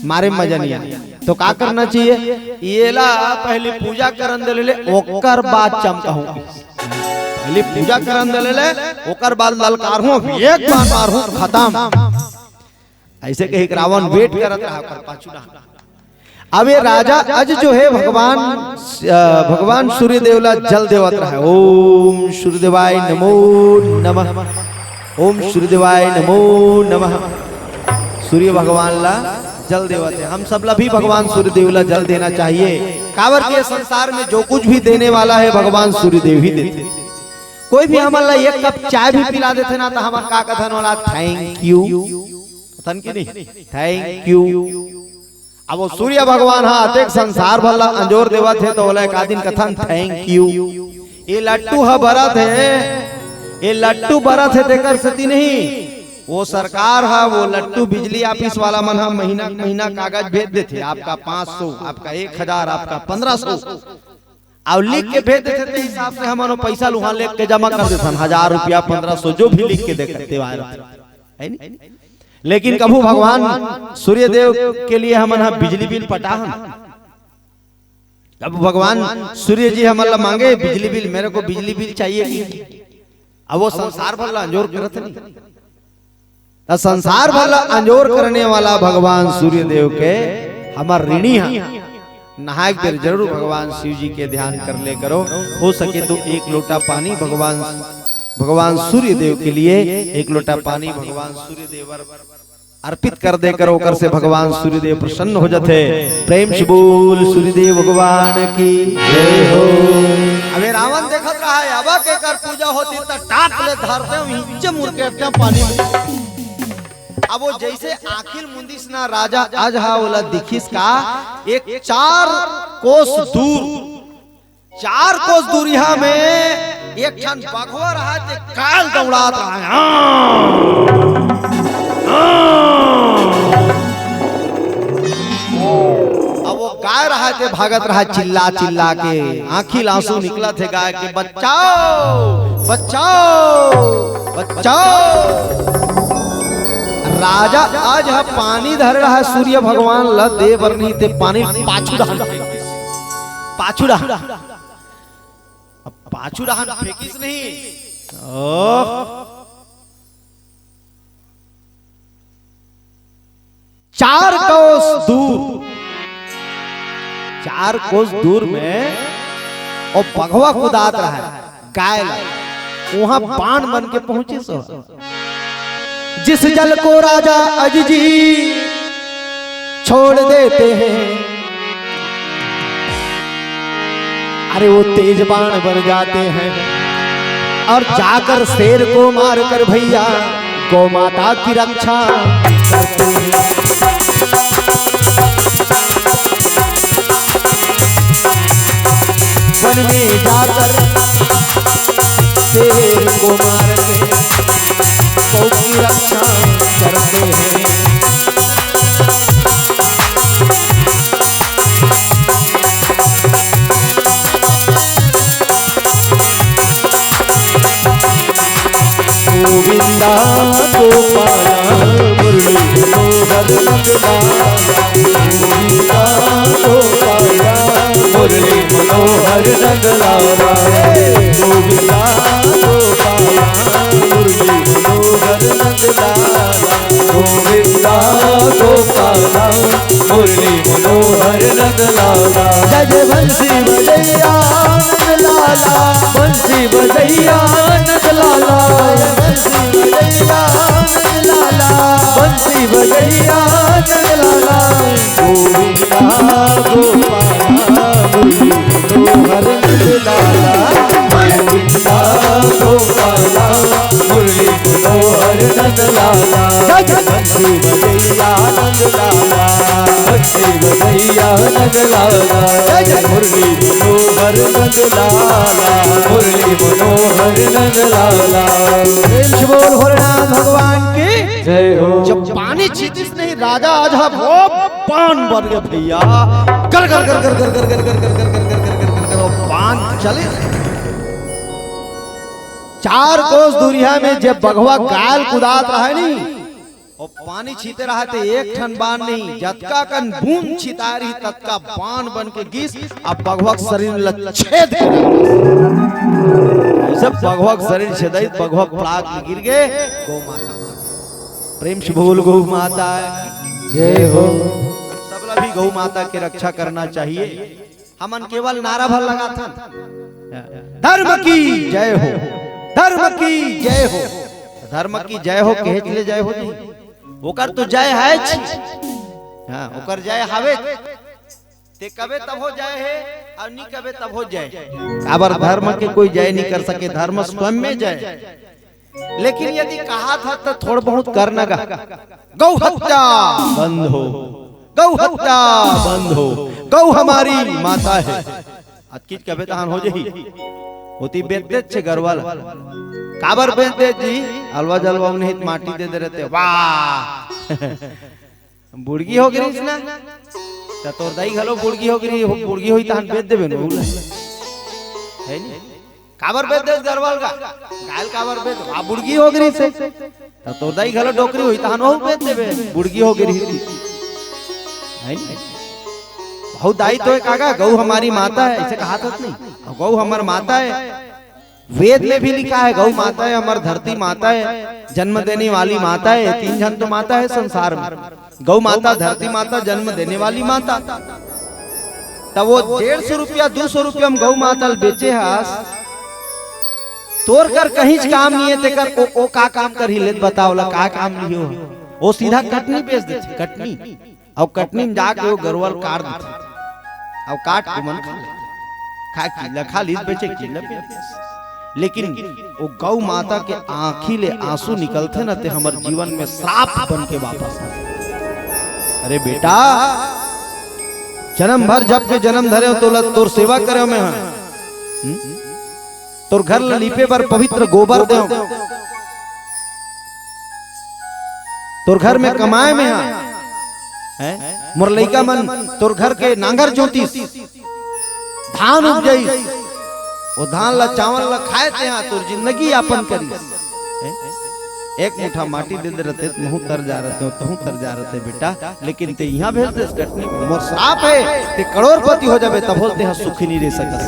मारे में मजा नहीं आए। तो का करना चाहिए? ये ला पहले पूजा करन दे ले, ओकर बाद चमकाहूं। पहले पूजा करन दे ले, ओकर बाद ललकारहूं, एक बार मारहूं, खत्म। ऐसे कहे कि रावण वेट करत रहा ओकर पाछू ना। अब ये राजा अज जो है भगवान, अ, भगवान सूर्यदेव ला जल देवत रहा है। ओम सूर्यदेवाय नमो नमः, ओम सूर्यदेवाय नमो नमः। सूर्य भगवान ला जल देवत है। हम सब ला भी भगवान सूर्यदेव ला जल देना चाहिए, काबर के संसार में जो कुछ भी देने वाला है भगवान सूर्यदेव ही देथे। कोई भी हमन ला एक कप चाय भी पिला देथे ना, तो हमन का कथन वाला, "थैंक यू।" कथन की नहीं, "थैंक यू।" अब वो सूर्य भगवान हा अतेक संसार भर ला अंजोर देवत हे, तो ओला एक आदिन कथन, "थैंक यू।" ये लट्टू हा बरत हे, ये लट्टू बरत हे, तेकर सेती नहीं, वो सरकार हा, वो लट्टू बिजली ऑफिस वाला मन हा महीना महीना कागज भेज देथे, आपका पाँच सौ, आपका एक हजार, आपका पन्द्रह सौ। अउ लिख के भेज देथे, ते हिसाब से हमन ओ पइसा ल उहाँ लेके जमा कर देथन, हजार रुपया, पन्द्रह सौ, जो भी लिख के दे, देवाय रथे, है नी? लेकिन कभू भगवान सूर्य देव के लिए हमन ह बिजली बिल पटाहन? कभू भगवान सूर्य जी हमन ला मांगे, "बिजली बिल, मेरे को बिजली बिल चाहिए।" अब वो संसार भर ला अंजोर करत नहीं। त संसार भर ला अंजोर करने वाला भगवान सूर्य देव के हमर ऋणी हा। नहाए के बेर जरूर भगवान शिव जी के ध्यान कर ले करो। हो सके तो एक लोटा पानी भगवान, भगवान सूर्य देव के लिए एक लोटा पानी भगवान सूर्य देव अर्पित कर दे करो, ओकर से भगवान सूर्य देव प्रसन्न हो जाथे। प्रेम से बोल सूर्य देव भगवान की जय हो। अबे रावण देखत रहा है, अब के कर पूजा होती त टाप ले धरते, हिच्चे मुड़ के पानी में। अब वो जैसे आँखी ल मुंदिस ना राजा अज हा, ओला दिखिस का एक चार कोस दूर, चार कोस दूरिहा में एक ठन बघवा रहा, ते काल दौड़ात रहा है। हाँ। हाँ। अब वो गाय रहा, ते भागत रहा चिल्ला चिल्ला के, आँखी ल आंसू निकलत हे गाय के, "बचाओ, बचाओ, बचाओ।" राजा अज हा पानी धरे रहा सूर्य भगवान ल दे बर, नहीं ते पानी पाछू डहान, पाछू डहान, अब पाछू डहान फेंकिस नहीं। ओह। चार कोस दूर, चार कोस दूर में वो बघवा कुदात रहा है, गाय ला। वहां बाण बन के पहुंचिस हो। जिस जल को राजा अज जी छोड़ देते हैं, अरे वो तेज बाण बन जाते हैं और जाकर शेर को मारकर भैया गौ माता की रक्षा करते हैं। वन में जाकर शेर को मार के गौ की रक्षा करते हैं। नंदलाला, गोविंदा गोपाला, मुरली मनोहर नंदलाला, गोविंदा गोपाला, मुरली मनोहर नंदलाला, गोविंदा गोपाला, मुरली मनोहर नंदलाला। जय जय बंसी बजैया नंदलाला, बंसी बजैया नंदलाला, बंसी बजैया नंदलाला, बंसी बजैया नंदलाला। गोविंदा गोपाला, मुरली मनोहर नंदलाला, गोविंदा गोपाला, मुरली मनोहर नंदलाला। जय जय बंसी बजैया नंदलाला, बंसी बजैया नंदलाला। जय जय मुरली मनोहर नंदलाला, मुरली मनोहर नंदलाला। प्रेम से बोल भोलेनाथ भगवान की। जय हो। जब पानी छीतिस नहीं राजा, आज वो बाण बन गए भैया। कर कर कर कर कर कर कर कर कर कर कर कर कर कर कर कर वो बाण चले। चार कोस दूरिया में जब बघवा गाल कुदात रहे नहीं, अउ पानी छीते रहा ते एक ठन बाण नहीं, जतका कन बूंद छिताय रही, ततका बाण बन के गिस, अब बघवा के शरीर ल छेद कर। जब बघवा के शरीर छेदाई, बघवा पड़ाक ले गिर गे गौ माता। प्रेम से बोल गौ माता जय हो। सबला भी गौ माता के रक्षा करना चाहिए। हमन केवल नारा भर लगाथन, धर्म की जय हो, धर्म की जय हो। धर्म की जय हो कहेच ले जय हो जी, ओकर तो जय है। हाँ, ओकर जय हवे। ते कबे तब हो जय है, अउ नी कबे तब हो जय। काबर धर्म के कोई जय नहीं कर सके, धर्म स्वयं में जय। लेकिन यदि कहा था तो थोड़ा बहुत करना गा। गौ हत्या बंद हो, गौ हत्या बंद हो, गौ हमारी माता है। अतकीच कबे तहान हो जही। ओती बेच देत छे गरवा ला। काबर बेच देत जी? अलवा जलवा में नहीं माटी दे दे रहते। वाह। बुड़गी हो गिरिस ना, त तोर दाई घलो बुड़गी हो गिरी, बुड़गी होई तहान बेच देबे न ओला। है नी? काबर बेच देस गरवा ल गा? गाय ल काबर बेच? आ बुड़गी हो गिरिस हे। त तोर दाई घलो डोकरी होई तहान ओहू बेच देबे, बुड़गी हो गिरी। है नी? बहुत दाई तो एक आगा, गौ हमारी माता है, ऐसे कहा था नहीं? गौ हमर माता है। वेद में भी लिखा है, गौ माता है, हमर धरती माता है, जन्म देने वाली माता है। तीन झन तो माता है संसार में, गौ माता, धरती माता, जन्म देने वाली माता। तब वो डेढ़ सौ रुपया, दू सौ रुपया में गौ माता ल बेचे हस, तोर कर कहीं काम नहीं है, तेकर ओ, ओ का काम करही, लेत बताओ ला, का काम नहीं हो? वो सीधा कटनी बेच देथे, कटनी। अउ कटनी में जाके वो गरुवा ल काट देथे। अउ काट के मन खा ले। खा के कीला खा लीस, बेचे कीला बेच। लेकिन वो गौ माता के आंखी ले आंसू निकलथे न, ते हमर जीवन में श्राप बन के वापस आथे। अरे बेटा, जन्म भर जब के जन्म धरे हो, तोला, तोर सेवा करे हो मैं, हाँ। हम्म? तोर घर ल लीपे बर पवित्र गोबर देव, तोर घर में कमाए में हा, हैं? मोर लइका मन तोर घर के नांगर जोतिस, धान उपजाइस, वो धान ला, चावल ला खाए ते हा, तोर जिंदगी यापन करिस, हैं? एक मुठा माटी दे दे रहते, महूं तर जा रहते हो, तहूं तर जा रहते बेटा। लेकिन ते इहां भेज देस कटनी, मोर श्राप है, ते करोड़पति हो जाबे, तभो ले तेहा सुखी नहीं रह सकस।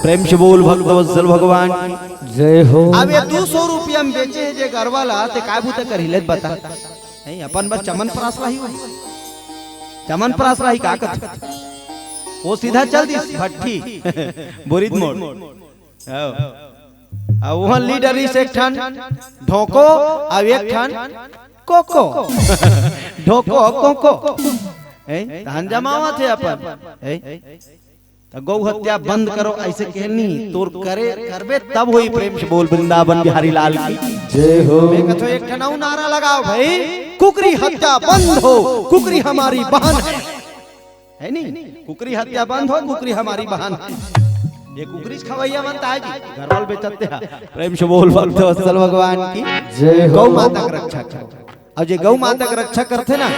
प्रेम से बोल भक्त वत्सल भगवान की जय हो। अब ये दू सौ रुपया में बेचे हे जे गरवा ला, ते काय बूता करही, ले बता। नहीं, अपन बस चमन प्रास रही हो, चमन प्रास रही का कथे? वो सीधा चल दिस भट्ठी, बोरिद मोड़। आओ। आ, वहाँ लीडर इस एक ठन ढोको, आ एक ठन कोको। ढोको, कोको। हैं? धान जमावत हे अपन। हैं? त गौ हत्या बंद करो, ऐसे कहे नहीं। तोर करे, करबे तब होई। प्रेम से बोल वृंदावन बिहारी लाल की जय हो। मैं कथो एक ठन अउ नारा लगाओ भाई, कुकरी हत्या बंद हो, कुकरी हमारी बहन है। है नी? कुकरी हत्या बंद हो, कुकरी हमारी बहन है। ये कुकरी खवैया मन ताय जी, गरवा ल बेचते हैं। प्रेम से बोल भक्त वत्सल भगवान की जय हो। गौ माता के रक्षा करो। अउ जे गौ माता के रक्षा करथे ना,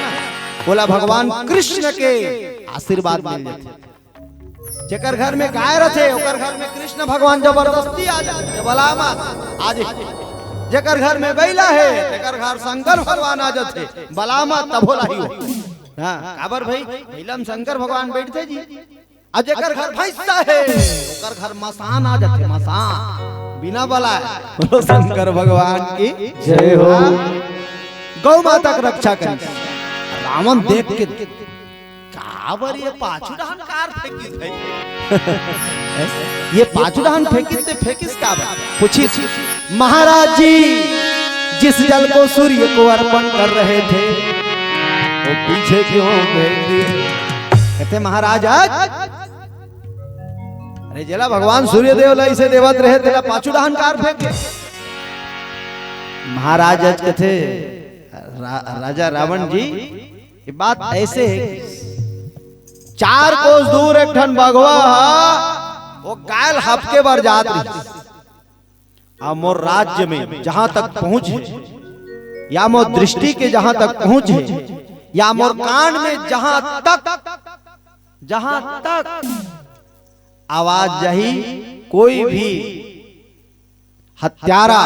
ओला भगवान कृष्ण के आशीर्वाद मिल जाथे। जेकर घर में गाय रथे, ओकर घर में कृष्ण भगवान जबरदस्ती आ जाथे, बलामा आ जाथे। जेकर घर में बइला हे, तेकर घर शंकर भगवान आ जाथे। बला मत, तभो लाही हो। हाँ, काबर भाई? बइला में शंकर भगवान बइठथे जी। अउ जेकर घर भैंसा हे, ओकर घर मसान आ जाथे, मसान। बिना बलाय। बोलो शंकर भगवान की जय हो। हाँ? गौ माता के रक्षा करिस। रावण देख के, काबर ये पाछू डहन कार फेंकिस हे? ये पाछू डहन फेंकिस ते फेंकिस काबर? पूछिस, महाराज जी, जिस जल को सूर्य को अर्पण कर रहे थे, वो पीछे क्यों फेंक दिए? कथे, महाराज, आज अरे जेला भगवान सूर्यदेव ला इसे देवत रहे, तेला पाछू डहन कार फेंक दे। महाराज आज कथे, रा-, राजा रावण जी, ये बात ऐसे हे कि चार कोस दूर एक ठन बघवा हा, वो गाय ल हपके बर जात रहिस। अउ मोर राज्य में जहां तक पहुंच हे, या मोर दृष्टि के जहां तक पहुंच हे, या मोर कान में जहां तक, जहां तक आवाज जाही, कोई भी हत्यारा,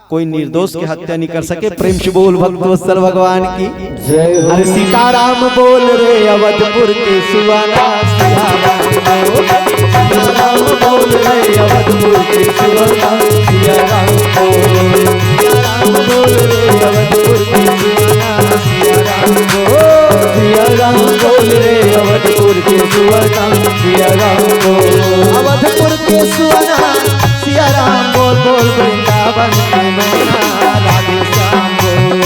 कोई निर्दोष के हत्या नहीं कर सके। प्रेम से बोल भक्तवत्सल भगवान की। जय हो। अरे सीताराम बोल रे अवधपुर के सुहाना, सीताराम बोल, सीताराम बोल रे अवधपुर के सुहाना, सीताराम बोल, सीताराम बोल रे अवधपुर के सुहाना, सीताराम बोल, सीताराम बोल रे अवधपुर के सुहाना, सीताराम बोल। अवधपुर के सुहाना, सिया राम बोल बोल वृंदावन के मैना, राधे श्याम बोल।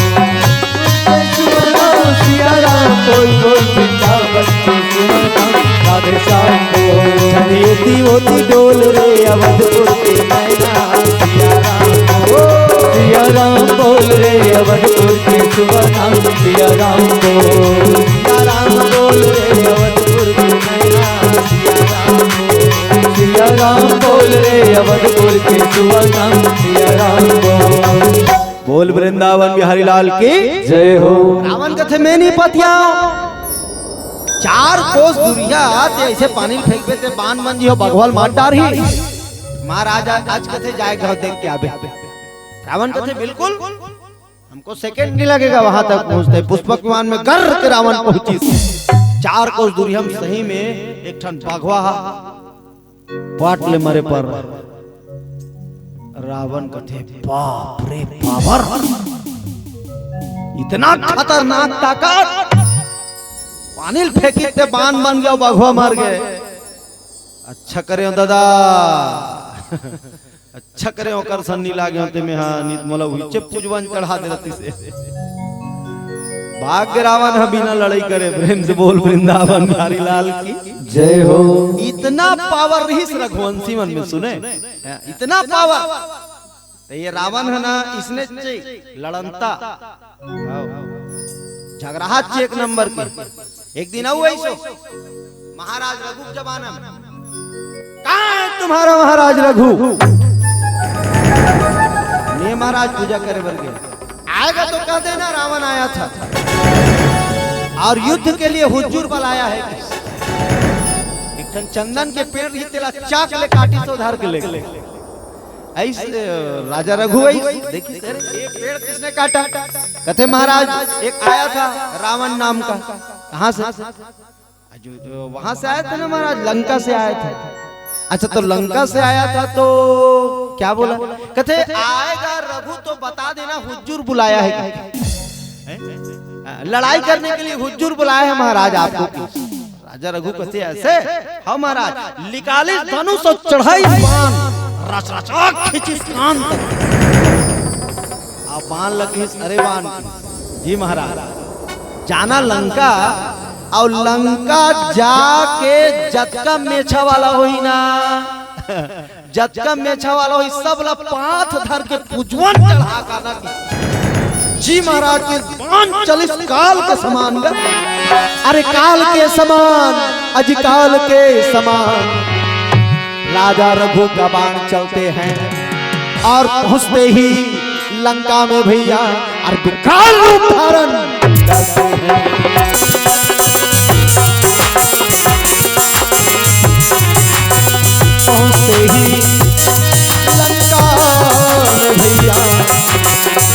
सिया राम बोल बोल वृंदावन के सुहाना, राधे श्याम बोल। चलिए दी होती डोल रे अवधपुर के मैना, सिया राम बोल। सिया राम बोल रे अवधपुर के सुहाना, सिया राम बोल। सिया राम बोल रे अवधपुर के मैना, सिया राम बोल। सिया राम बोल रे अवधपुर के सुहाना, सिया राम बोल। बोल वृंदावन बिहारी लाल की जय हो। रावण कथे, मैं नहीं पतियाव। चार कोस दूरिहा ते ऐसे पानी फेंकबे ते बान बन जिहो, बघवा ल मार डारही। महाराज आज कथे, जाय घाव देख के आबे। रावण कथे, बिल्कुल, हमको सेकंड नहीं लगेगा वहां तक पहुंचते। पुष्पक विमान में गर्र के रावण पहुंचिस। चार कोस दूरिहा म सही में एक ठन बघवा हा पाट ले मरे पर रावण कथे, बाप रे बाबर, इतना खतरनाक ताकत, पानी ल फेंकिस ते बान बन गे, बघवा मर गे। अच्छा करे हो दादा, अच्छा करे ओकर सन नी लागे होते में, हाँ, नित मोला उहिचे पूजवन चढ़ा दे रहती से। भाग्य रावण ह बिना लड़ाई करे, प्रेम से बोल वृंदावन बिहारी लाल की जय हो। इतना पावर रहिस रघुवंशी मन में, सुने, इतना पावर। तो ये रावण है ना, इसने चे लड़ंता, झगड़ाहा चे एक नंबर के। एक दिन अउ ऐसो महाराज रघु के जमाना में, कहाँ है तुम्हारा महाराज रघु? मैं महाराज पूजा करे बर गया, आएगा तो कह देना रावण आया था और युद्ध के लिए हुजूर बुलाया है। एक ठन चंदन के पेड़ रही, तेला चाक ले काटिस, धर के ले गए। ऐसे राजा रघु ऐसे देखिस, अरे, ये पेड़ किसने काटा? कथे, महाराज, एक आया था रावण नाम का। कहाँ से? जो, जो वहां से आया था ना महाराज, लंका से आया था। अच्छा, तो लंका से आया था तो क्या बोला? कथे, आएगा रघु तो बता देना हुजूर बुलाया है। हैं? लड़ाई करने के लिए हुजूर बुलाया है महाराज आपको। राजा रघु कथे, ऐसे? हाँ महाराज। निकालिस धनुष अउ चढ़ाइस बान, रच रचा खींचिस कान। आ बान लगिस, अरे बान, जी महाराज, जाना लंका, अउ लंका जाके जतका मेछा वाला होही ना, जतका मेछा वाला होही, सब ला पाथ धर के पूजवन चढ़ा का ना की। जी महाराज के बान चलिस काल के समान ग। अरे काल के समान, अजी काल के समान। राजा रघु का बाण चलते हैं और पहुंचते ही लंका में भैया और विकराल रूप धारण करते हैं। पहुंचते ही लंका में भैया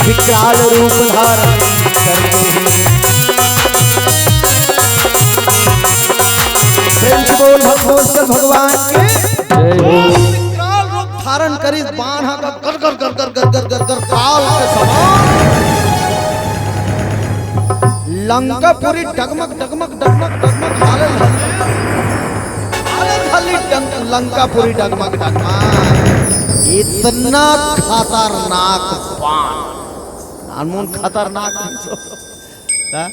विकराल रूप धारण करते हैं। प्रेम से बोल भक्तवत्सल भगवान के। जय हो। विकराल रूप धारण करिस, बाण ह गर गर गर गर गर गर गर गर काल के समान। लंकापुरी डगमग डगमग डगमग डगमग हाले हाले हाले हाले डंग-, लंकापुरी डगमग डगमग। इतना खतरनाक बाण। नानमुन खतरनाक नहीं सो। हाँ?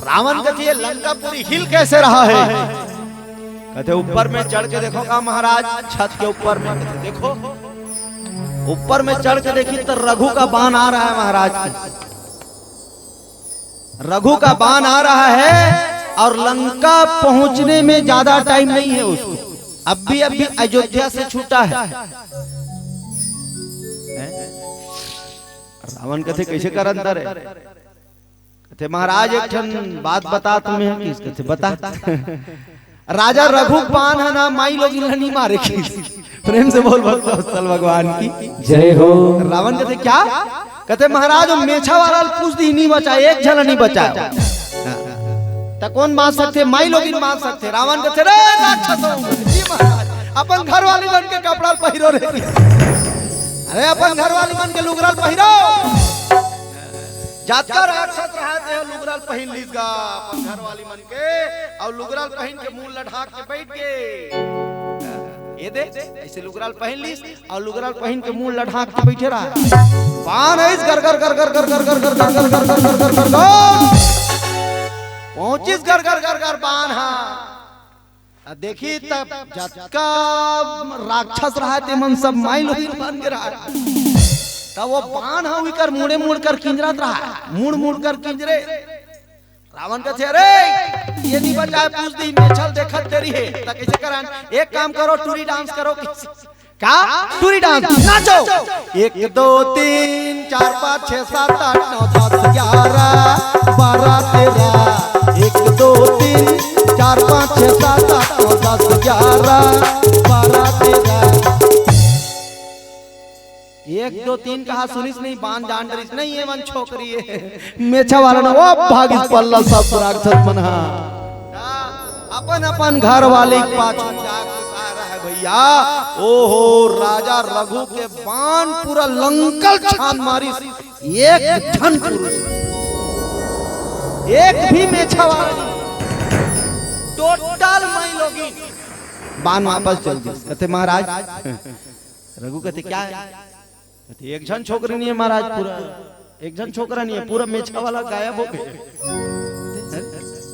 रावण कथे, "ये लंकापुरी हिल कैसे रहा है?" कथे, "ऊपर में चढ़ के देखो का महाराज, छत के ऊपर में।" कथे, "देखो।" ऊपर में चढ़ के देखी तो रघु का बाण आ रहा है महाराज की। रघु का बाण आ रहा है और लंका पहुंचने में ज्यादा टाइम नहीं है उसको, अभी अभी अयोध्या से छूटा है। हैं? रावण कथे, "कैसे कर अंदर है?" कथे, "महाराज, एक ठन बात बता तुम्हें।" किस कथे, "बता।" "राजा रघु बाण है ना, माई लोग इन्हें नहीं मारे।" किस प्रेम से बोल भक्तवत्सल भगवान की। जय हो। रावण कथे, "क्या?" कथे, "महाराज, वो मेछा वाला पूछ दी, नहीं बचा, एक झन नहीं बचा।" हाँ। "त कौन मार सकथे? माई लोग मार सकथे।" रावण कथे, "रे राक्षस, जी महाराज, अपन घर वाली मन के कपड़ा पहिरो रे।" "अरे, अपन घर वाली मन के लुगरा ल पहिरो।" जतका राक्षस रहा, ते ह लुगरा ल पहिन लीस गा अपन घर वाली मन के, अउ लुगरा ल पहिन के मुंह ल ढांक के बैठ गे। ये दे, ऐसे लुगरा ल पहिन लीस, अउ लुगरा ल पहिन के मुंह ल ढांक के बैठे रहा। बाण आइस, गर गर गर गर गर गर गर गर गर गर गर गर गर गर। पहुंचिस गर गर गर गर बाण हा। आ देखी तब जतका राक्षस रहा, ते मन सब माई लोगिन बन के रहा। तब वो बाण हा उकर मुड़े मुड़ कर किंजरत रहा, मुड़ मुड़ कर किंजरे। रावण कथे, "अरे, ये नहीं बचाए, पूछ दी, मेछा ल देखत देरी है।" त कैसे करन? एक काम करो, टूरी डांस करो। क्या? टूरी डांस, नाचो। एक, दो, तीन, चार, पाँच, छः, सात, आठ, नौ, दस, ग्यारह, बारह, तेरह। एक, दो, तीन, चार, पाँच, छः, सात, आठ, नौ, दस, ग्यारह, बारह, तेरह। एक, दो, तीन कहा सुनिस नहीं, बाण जान डरिस नहीं, ये मन छोकरी है। मेछा वाला ना, वो भागिस पल्ला सब राक्षस मन हा। अपन अपन घर वाली के पाछू जाके आ रहा है भैया। ओहो, राजा रघु के बाण पूरा लंका ल छान मारिस, एक झन पुरुष, एक भी मेछा वाला नहीं। टोटल माई लोगिन। बाण वापस चल दिस। कथे, "महाराज।" रघु कथे, "क्या है?" कथे, "एक झन छोकरी नहीं है महाराज, पूरा एक झन छोकरा नहीं है, पूरा मेछा वाला गायब हो गया।"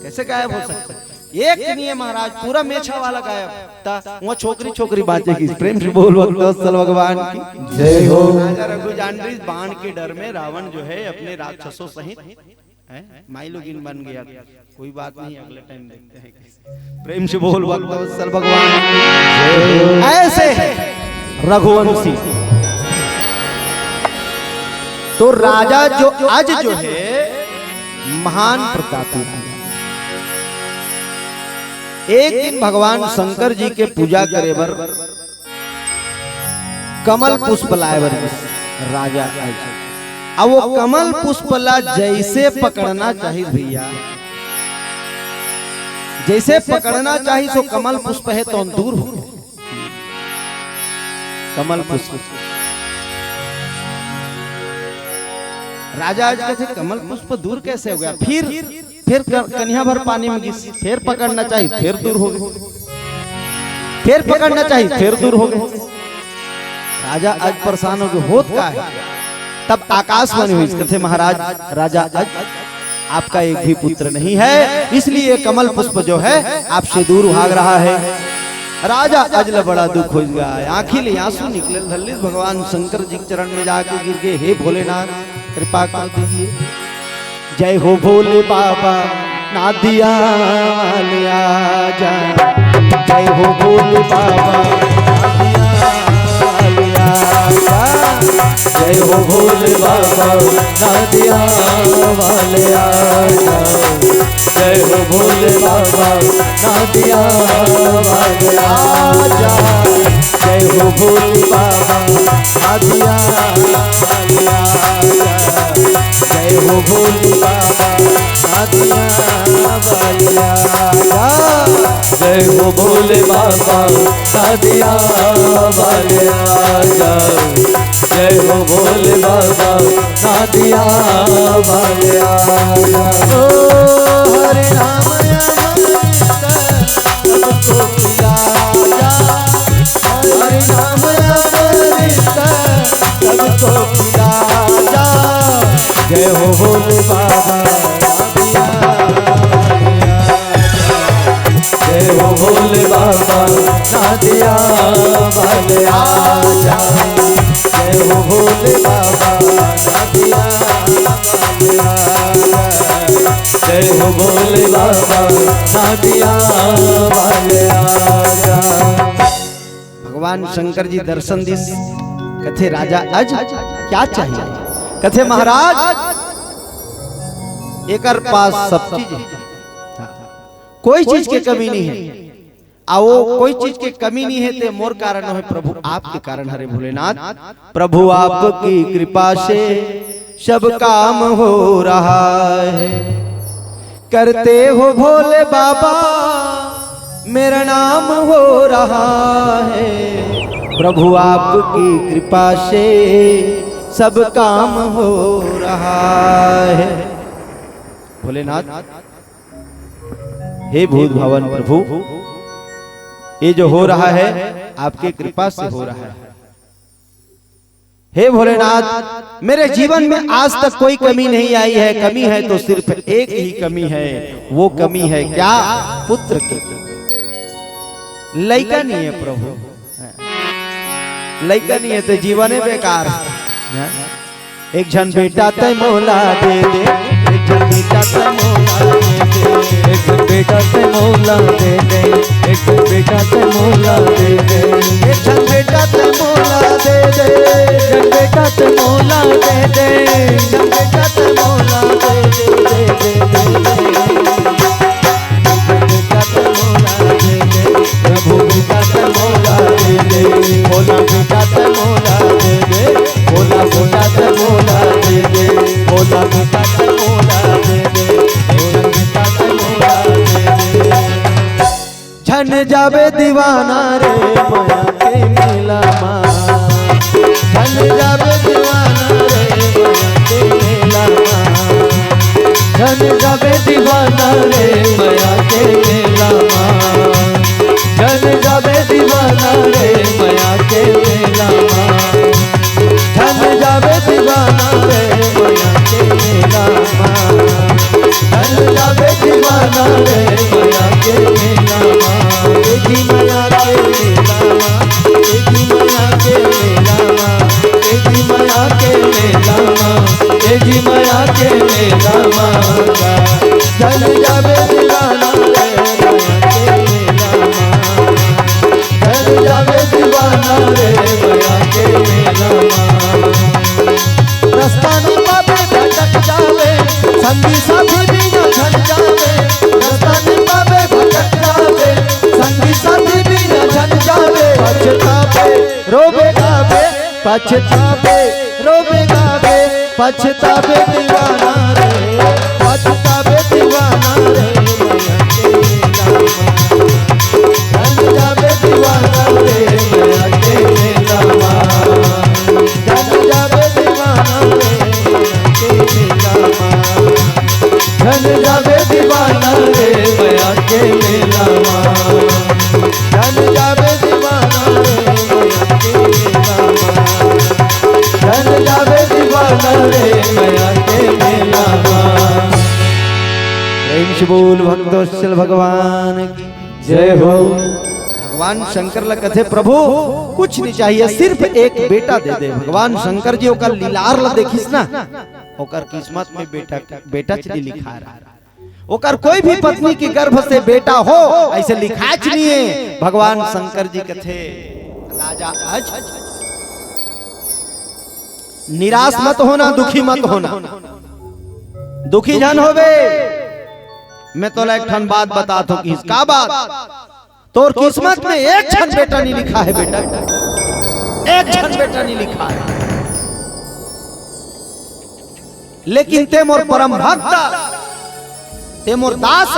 कैसे गायब हो सकता है? एक नहीं है महाराज, पूरा मेछा वाला गायब। ता वहाँ छोकरी, छोकरी बाँचे किस? प्रेम से बोल भक्तवत्सल भगवान की। जय हो। राजा रघु जान रही, बाण के डर में रावण जो है अपने राक्षसों सहित, हैं, माई लोगिन बन गया। कोई बात नहीं, अगले टाइम देखते हैं कैसे। प्रेम से बोल भक्तवत्सल भगवान की। ऐसे रघुवंशी। तो राजा जो अज जो है महान प्रतापी राजा। एक दिन भगवान शंकर जी के पूजा करे बर कमल पुष्प लाए बर गिस राजा अज। अब वो कमल पुष्प ला जैसे पकड़ना चाहिए भैया, जैसे पकड़ना चाहिए, सो कमल पुष्प है तो दूर हो। कमल पुष्प। राजा अज कथे, "कमल पुष्प दूर कैसे हो गया?" फिर, फिर क-, कनिहा भर पानी में गिस, फिर पकड़ना चाहिए, फिर दूर हो गए, फिर पकड़ना चाहिए, फिर दूर हो गए। राजा अज परेशान हो गए, "होत का है?" तब आकाशवाणी हुई, कथे, "महाराज, राजा अज, आपका एक भी पुत्र नहीं है, इसलिए कमल पुष्प जो है आपसे दूर भाग रहा है।" राजा अज ल बड़ा दुख हो गया, आँखी ले आंसू निकले, धल्लिस भगवान शंकर जी के चरण में जाके गिर गए, "हे भोलेनाथ, कृपा कर दीजिए।" जय हो भोले बाबा, नादिया वाले आजा। जय हो भोले बाबा, नादिया वाले आजा। जय हो भोले बाबा, नादिया वाले आजा। जय हो भोले बाबा, नादिया वाले आजा। जय हो भोले बाबा, नादिया वाले आजा। जय हो भोले बाबा, नादिया वाले आजा। जय हो भोले बाबा, नादिया वाले आजा। जय हो भोले बाबा, नादिया वाले आजा। ओ हरे राम अमृत सबको पिला जा। हरे राम अमृत सबको पिला जा। जय हो भोले बाबा, नादिया वाले आजा। जय हो भोले बाबा, नादिया वाले आजा। जय हो भोले बाबा, नादिया वाले आजा। जय हो भोले बाबा, नादिया वाले आजा। भगवान शंकर जी दर्शन दिस, कथे राजा अज क्या चाहिए? कथे महाराज एकर पास सब चीज है, कोई चीज के कमी नहीं है। आ वो कोई चीज के कमी नहीं है, ते मोर कारण होय, प्रभु आपके कारण हरे भोलेनाथ। प्रभु आपकी कृपा से सब काम हो रहा है। करते हो भोले बाबा, मेरा नाम हो रहा है। प्रभु आपकी कृपा से सब काम हो रहा है। भोलेनाथ, हे भूत भावन प्रभु, ये जो हो रहा है, आपके कृपा से हो रहा है। हे भोलेनाथ, मेरे जीवन में आज तक कोई कमी नहीं आई है, कमी है तो सिर्फ एक ही कमी है। वो कमी है क्या? पुत्र की। लइका नहीं है प्रभु, लइका नहीं है तो जीवन ही बेकार है। एक झन बेटा तै मोला दे दे, एक झन बेटा तै मोला दे दे। एक झन बेटा तै मोला दे दे, एक झन बेटा तै मोला दे दे। एक झन बेटा तै मोला दे दे, एक झन बेटा तै मोला दे दे। एक झन बेटा तै मोला दे दे, दे दे, दे दे। एक झन बेटा तै मोला दे दे, प्रभु बेटा तै मोला दे दे, भोला बेटा तै मोला दे दे। भोला, भोला तै मोला दे दे, भोला बेटा तै मोला दे दे, भोला बेटा तै मोला दे दे। झन जाबे दीवाना रे मया के मेला मा, झन जाबे दीवाना रे मया के मेला मा, झन जाबे दीवाना रे मया के मेला मा। झन जाबे दीवाना रे मया के मेला मा। झन जाबे दीवाना रे मया के मेला मा। झन जाबे दीवाना रे मया के मेला मा। ए जी मया के मेला मा, ए जी मया के मेला मा, ए जी मया के मेला मा, ए जी मया के मेला मा। झन जाबे दीवाना रे मया के मेला मा। झन जाबे दीवाना रे मया के मेला मा। रस्ता नी पाबे भटक जाबे, संगी साथी बिना झन जाबे। रस्ता नी पाबे भटक जाबे, संगी साथी बिना झन जाबे। पछताबे रोबे गाबे, पछताबे रोबे गाबे, पछताबे दीवाना रे, पछताबे दीवाना रे मया के मेला मा। झन जाबे दीवाना रे मया के मेला मा। झन जाबे दीवाना रे मया के मेला मा। झन जाबे दीवाना रे मया के मेला मा। झन जाबे दीवाना रे मया के मेला मा। झन जाबे दीवाना रे मया के मेला मा। प्रेम से बोल भक्तवत्सल भगवान की जय हो। भगवान शंकर ला कथे, प्रभु कुछ नहीं चाहिए, सिर्फ एक बेटा दे दे। भगवान शंकर जी ओकर लीलार ला देखिस ना, ओकर किस्मत में बेटा, बेटा च नी लिखा रहा। ओकर कोई भी पत्नी के गर्भ से बेटा हो, ऐसे लिखाच नहीं है। भगवान शंकर जी कथे, राजा अज निराश मत होना, दुखी मत होना, दुखी झन होबे। मैं तोला एक ठन बात बतात हों कि का बात? तोर किस्मत में एक झन बेटा नहीं लिखा है बेटा। एक झन बेटा नहीं लिखा है। लेकिन ते मोर परम भक्त, ते मोर दास,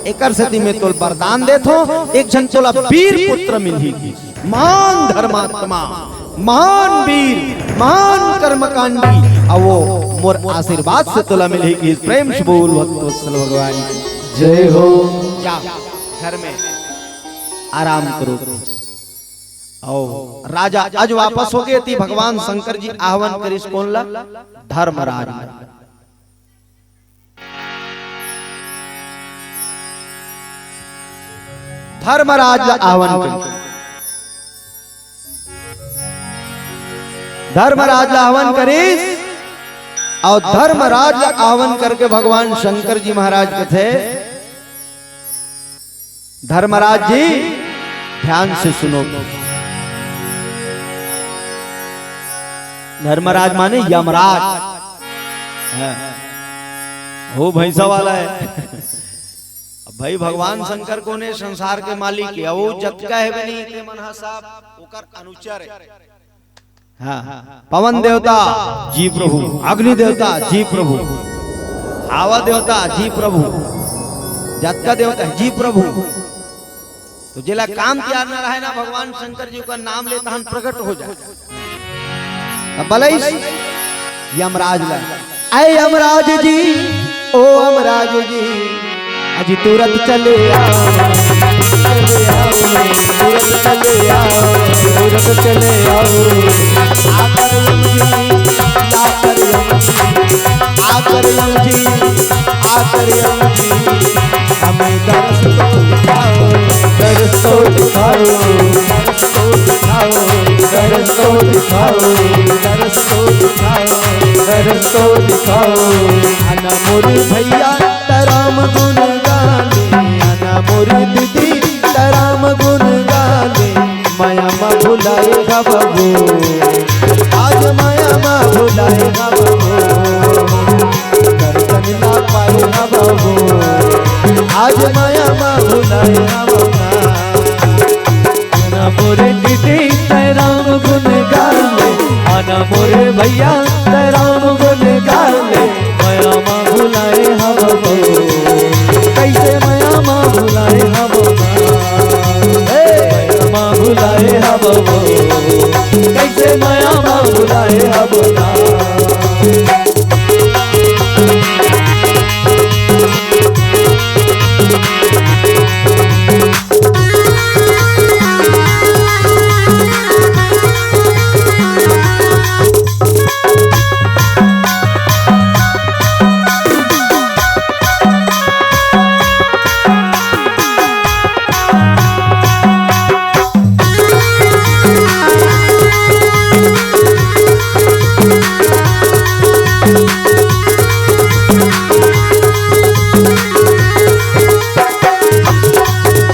एकर सेती मैं तोल वरदान देथों, एक झन तोला वीर पुत्र मिलही। महान धर्मात्मा, महान वीर, महान कर्मकांडी, अउ वो मोर आशीर्वाद से तोला मिलही। प्रेम से बोल भक्तवत्सल भगवान की जय हो। जा, घर में आराम करो। अउ राजा अज वापस हो गे, ती भगवान शंकर जी आह्वान करिस कोन ला? धर्मराज ला। धर्मराज ला आह्वान करिस। धर्मराज ला आह्वान करिस, अउ धर्मराज ला आह्वान करके भगवान शंकर जी महाराज कथे, धर्मराज जी, ध्यान से सुनो। धर्मराज माने यमराज। हाँ। वो भैंसा वाला है। अब भाई, भगवान शंकर कोन हे? संसार के मालिक हे। वो जतका हे बनी, ते मन हा सब ओकर अनुचर हे। हाँ, पवन देवता जी प्रभु, अग्नि देवता जी प्रभु, हवा देवता जी प्रभु, जतका देवता जी प्रभु। तो जेला काम तियार न रहे ना, भगवान शंकर जी का नाम ले तहन प्रकट हो जाए। तब बलैस यमराज ला, "ऐ यमराज जी, ओ यमराज जी, अजी तुरंत चले आओ, चले आओ, तुरंत चले आओ, तुरंत चले आओ। आकर यम जी, आकर यम जी, आकर यम जी, आकर यम जी, हमें दरस तो दिखाओ, दरस तो दिखाओ, दरस तो दिखाओ, दरस तो दिखाओ, दरस तो दिखाओ, दरस तो दिखाओ।" अना मोर भैया त राम गुन गाले, अना मोर दीदी त राम गुन गाले, मया मा भुलाए हवो, आज मया मा भुलाए हवो, दर्शन ना पाए हवो, आज मया मा भुलाए हवो ना। अना मोर दीदी त राम गुन गाले, अना मोर भैया त राम गुन गाले, मया मा भुलाए हवो, कैसे मया मा भुलाए हवो ना। ए, मया मा भुलाए हवो, कैसे मया मा भुलाए हवो ना।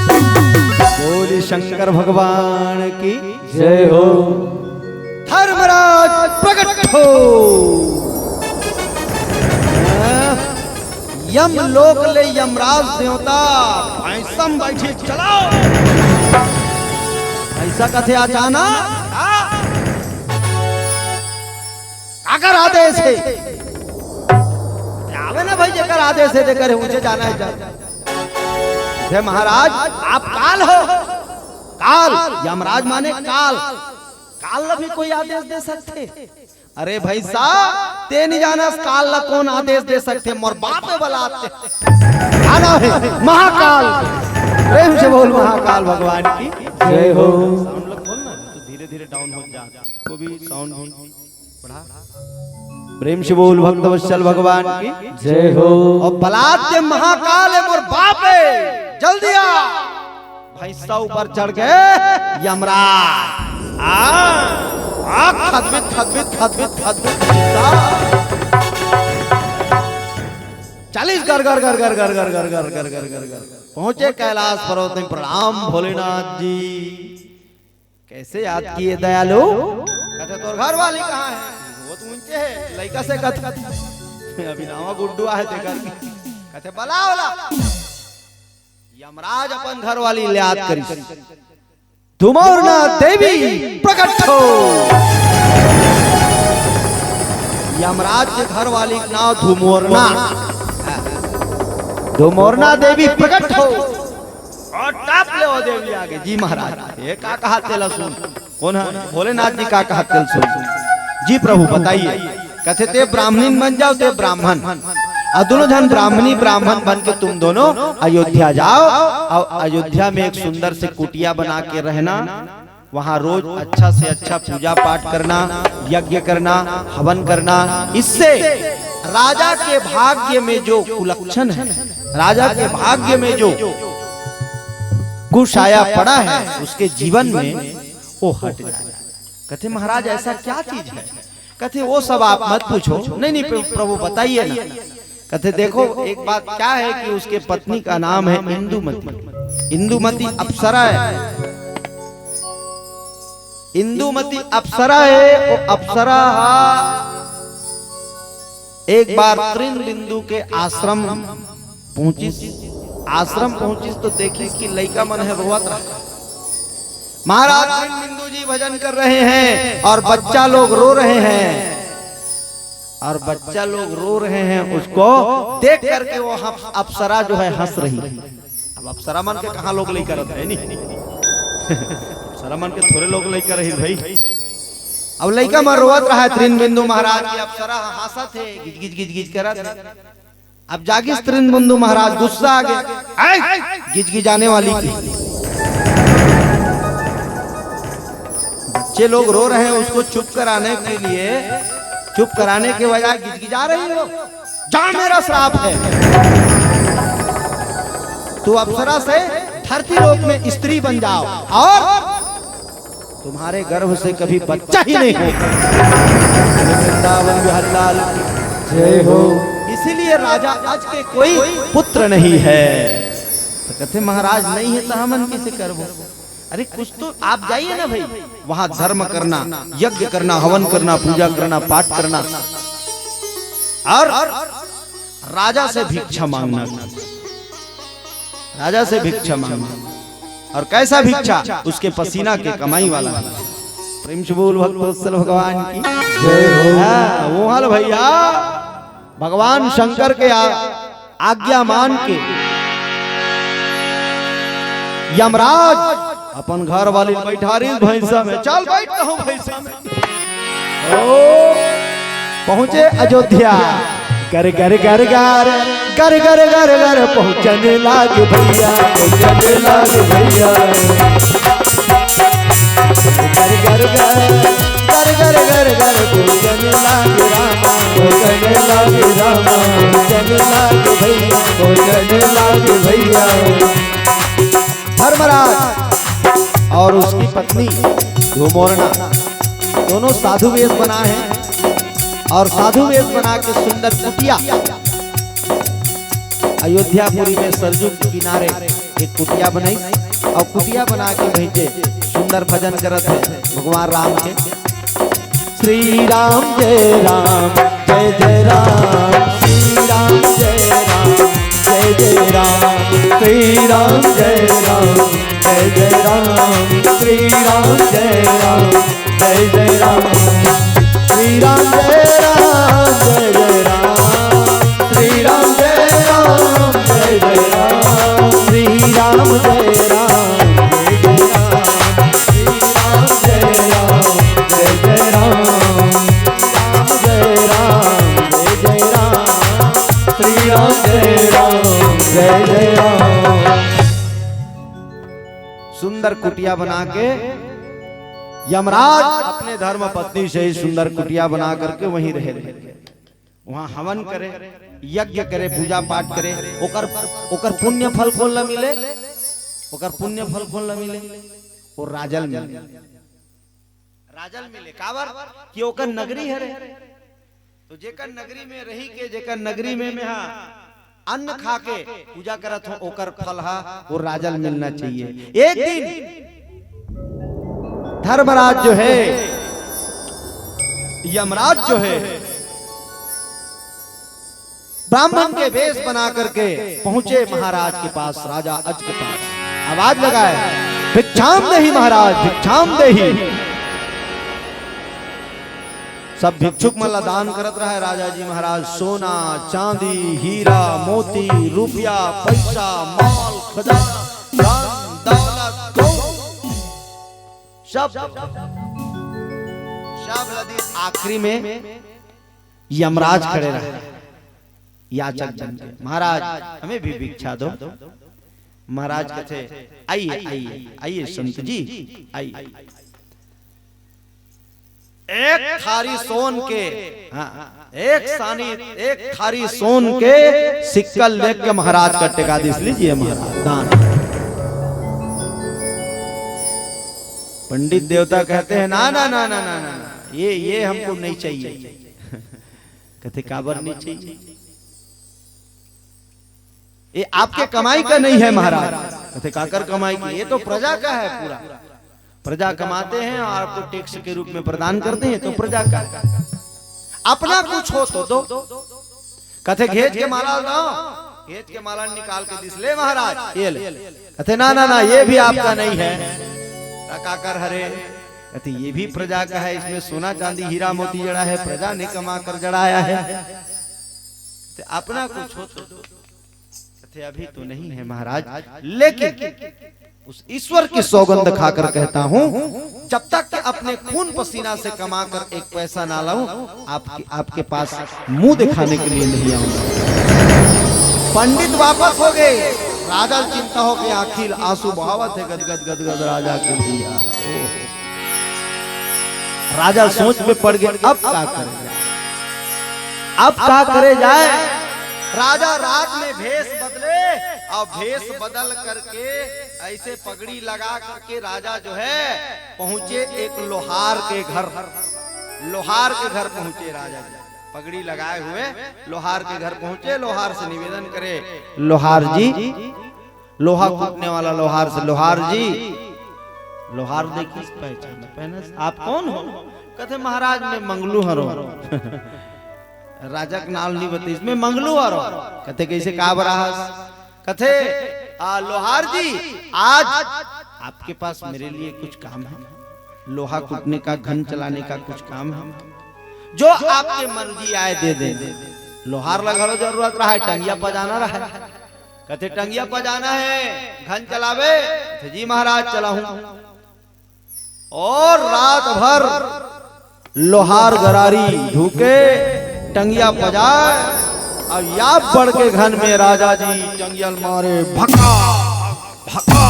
बोल शंकर भगवान की जय हो। धर्मराज प्रकट हो। यम लोक ले यमराज देवता भैंसा म बैठी, चलाओ। भैंसा कथे अचानक, आ? काकर आदेश हे? आवे ना भाई, जेकर आदेश हे, तेकर ऊंचे जाना हे, जा। हे महाराज, आप काल हो। काल, यमराज माने काल। काल ला भी कोई आदेश दे सकथे? अरे भैंसा, ते नहीं जानस काल ला कौन आदेश दे सकथे? मोर बाप हे बलाते। आना हे महाकाल। प्रेम से बोल महाकाल भगवान की जय हो। साउंड ला खोल ना, तो धीरे धीरे डाउन हो जा। को भी साउंड भी बढ़ा। प्रेम से बोल भक्तवत्सल भगवान की जय हो। अउ बलाते महाकाल हे, मोर बाप हे, जल्दी आ। भैंसा ऊपर चढ़ के यमराज। आ, आ, खदबित, खदबित, खदबित, खदबित, भैंसा। चालीस गर, गर, गर, गर, गर, गर, गर, गर, गर, गर, गर, गर। पहुंचे कैलाश पर्वत में, प्रणाम भोलेनाथ जी। कैसे याद किए दयालु? कथे, "तोर घर वाली कहाँ है?" वो तो ऊंचे है, लइका से कथे, अभी नावा गुड्डू आहे तेकर। कथे, "बला ओला।" यमराज अपन घर वाली ले याद करिस। धुमोरना देवी प्रकट हो। यमराज के घर वाली के नाव धुमोरना। धुमोरना देवी प्रकट हो। अउ टाप ले ओ देवी आगे। जी महाराज, ये का कहा तेला सुन। कोन हे? भोलेनाथ जी का कहा तेला सुन। जी प्रभु बताइए। कथे ते ब्राह्मणिन बन जाओ, ते ब्राह्मण। अउ दोनों झन ब्राह्मणी ब्राह्मण बन के तुम दोनों अयोध्या जाओ अउ अयोध्या में एक सुंदर से कुटिया बना के रहना। वहां रोज अच्छा से अच्छा पूजा पाठ करना, यज्ञ करना, हवन करना। इससे राजा के भाग्य में जो कुलक्षण है, राजा के भाग्य में जो कुशाया पड़ा है, उसके जीवन में वो हट जाए। कथे महाराज, ऐसा क्या चीज है? कथे वो सब आप मत पूछो। नहीं नहीं प्रभु, बताइए ना। कथे देखो, एक बात क्या है कि उसके पत्नी का नाम है इंदुमती। इंदुमती अप्सरा है। इंदुमती अप्सरा है। वो अप्सरा हा एक बार त्रिन बिंदु के आश्रम पहुंचिस। आश्रम पहुंचिस तो देखिस कि लइका मन हे रोवत रहा। महाराज त्रिन बिंदु जी भजन कर रहे हैं और बच्चा लोग रो रहे हैं। और बच्चा लोग रो रहे हैं, उसको देख करके वो हम अप्सरा जो है हंस रही है। अब अप्सरा मन के कहाँ लोग लइका रहत हे, नहीं? अप्सरा मन के थोरे लोग लइका रही भाई। अब लइका मन रोवत रहा है, त्रिन बिंदु महाराज की अप्सरा हंसत हे, गिज गिज गिज गिज करत हे। अब जागिस त्रिन बिंदु महाराज, गुस्सा आ गया। ऐ, गिजगिजाने वाली की। बच्चे लोग रो रहे हैं, उसको चुप कराने के लिए, चुप कराने के बजाय गिजगिजा रही हो। जा, मेरा श्राप है, तू अप्सरा से धरती लोक में स्त्री बन जाओ और तुम्हारे गर्भ से कभी बच्चा ही नहीं होगा। वृंदावन बिहारी लाल की जय हो। इसीलिए राजा अज के कोई पुत्र नहीं है। तो कथे महाराज नहीं है तो हमन कैसे करबो? अरे कुछ तो आप जाइए ना भाई, वहां धर्म करना, यज्ञ करना, हवन करना, पूजा करना, पाठ करना और राजा से भिक्षा मांगना। राजा से भिक्षा मांगना। और कैसा भिक्षा? उसके पसीना के कमाई वाला। प्रेम से बोल भक्त वत्सल भगवान की जय हो। हाँ, वो हाल भैया, भगवान शंकर के आ-, आज्ञा मान के यमराज अपन घर वाली बैठारिस भैंसा में, चल बैठ कहूं भैंसा में। ओ, पहुंचे अयोध्या। गर गर गर गर, गर गर गर गर, पहुंचने लाग भैया, पहुंचने लाग भैया। गर गर गर, गर गर गर गर, पहुंचने लाग रामा, पहुंचने लाग रामा, पहुंचने लाग भैया, पहुंचने लाग भैया। धर्मराज और उसकी पत्नी धूमोरना दोनों साधु वेश बना है और साधु वेश बना के सुंदर कुटिया अयोध्यापुरी में सरजू के किनारे एक कुटिया बनाई और कुटिया बना के भेजे। सुंदर भजन करत है भगवान राम के। श्री राम जय राम, जय जय राम। श्री राम जय राम, जय जय राम। श्री राम जय राम, जय जय राम। श्री राम जय राम, जय जय राम। श्री राम जय राम, जय जय राम। श्री राम जय राम, जय जय राम। श्री राम जय राम, जय जय राम। श्री राम जय राम, जय जय राम। श्री राम जय राम, जय जय राम। श्री राम जय राम, जय जय राम। सुंदर कुटिया बना के यमराज अपने धर्म पत्नी से ही सुंदर कुटिया बना करके वहीं रहे। वहां हवन करे, यज्ञ करे, पूजा पाठ करे, ओकर, ओकर पुण्य फल कोन ला मिले? ओकर पुण्य फल कोन ला मिले? वो राजल मिले। राजल मिले, काबर कि ओकर नगरी हरे। तो जेकर नगरी में रही के, जेकर नगरी में, में हा अन्न खा के पूजा करत हो, ओकर फल हा वो राजल मिलना चाहिए। एक दिन धर्मराज जो है, यमराज जो है, ब्राह्मण के वेश बना करके पहुंचे महाराज के पास, राजा अज के पास। आवाज लगाए, भिक्षाम देहि महाराज, भिक्षाम देहि। सब भिक्षुक मन ला दान करत रहय राजा जी महाराज, सोना, चांदी, हीरा, मोती, रुपया, पैसा, माल, खजाना, धन, दौलत, गौ, सब, सब ल दीस। आखिरी में यमराज खड़े रहे, याचक बन के, "महाराज, हमें भी भिक्षा दो।" महाराज कथे, "आइए, आइए, आइए संत जी, आइए।" एक थारी सोन के, हाँ, एक सानी, एक थारी सोन के सिक्का लेके महाराज का टेका दीस, "लीजिए महाराज, दान।" पंडित देवता कहते हैं, "ना, ना, ना, ये, ये हमको नहीं चाहिए।" कथे, "काबर नहीं चाहिए?" "ये आपके कमाई का नहीं है महाराज।" कथे, "काकर कमाई की? ये तो प्रजा का है पूरा। प्रजा कमाते हैं और आपको टैक्स के रूप में प्रदान करते हैं, तो प्रजा का है। अपना कुछ हो तो दो।" कथे, "घेंच के माला लाओ।" घेंच के माला निकाल के दीस, "ले महाराज, ये ले।" कथे, "ना, ना, ना, ये भी आपका नहीं है।" "त काकर हरे?" कथे, "ये भी प्रजा का है, इसमें सोना चांदी हीरा मोती जड़ा है, प्रजा ने कमा कर जड़ाया है।" "त अपना कुछ हो तो दो।" कथे, "अभी तो नहीं है महाराज, लेकिन उस ईश्वर की सौगंध खाकर कहता हूँ, जब तक कि अपने खून पसीना से कमा कर एक पैसा ना लाऊं, आपके, आपके पास मुंह दिखाने के लिए नहीं आऊंगा।" पंडित वापस हो गए। राजा ल चिंता हो गया, आंखी ल आंसू बहावत हे, गदगद गदगद राजा के भैया। ओह। राजा सोच में पड़ गए, अब का करे जाए, अब का करे जाए। राजा रात में भेष बदले और भेष बदल करके ऐसे पगड़ी लगा करके राजा जो है पहुंचे एक लोहार के घर। लोहार के घर पहुंचे राजा जी, पगड़ी लगाए हुए लोहार के घर पहुंचे, लोहार से निवेदन करे, "लोहार जी," लोहा कूटने वाला लोहार से, "लोहार जी।" लोहार देखिस, पहचान, पहचान, "आप कौन हो?" कथे, "महाराज, मैं मंगलू हरो।" राजा के नाम नहीं बताइस, "मैं मंगलू हरो।" कथे, "कैसे, का बर आहस?" कथे, "आ, लोहार जी, आज आपके पास मेरे लिए कुछ काम है, लोहा कूटने का, घन चलाने का कुछ काम है, जो आपके मर्जी आए दे दे।" लोहार ला घलो जरूरत रहा है, टंगिया पजाना रहा है। कथे, "टंगिया पजाना है, घन चलावे?" कथे, "जी महाराज, चलाहूं।" और रात भर लोहार गरारी धुके, टंगिया पजाए, और या बड़ के घन में राजा जी टंगिया ल मारे, भका भका।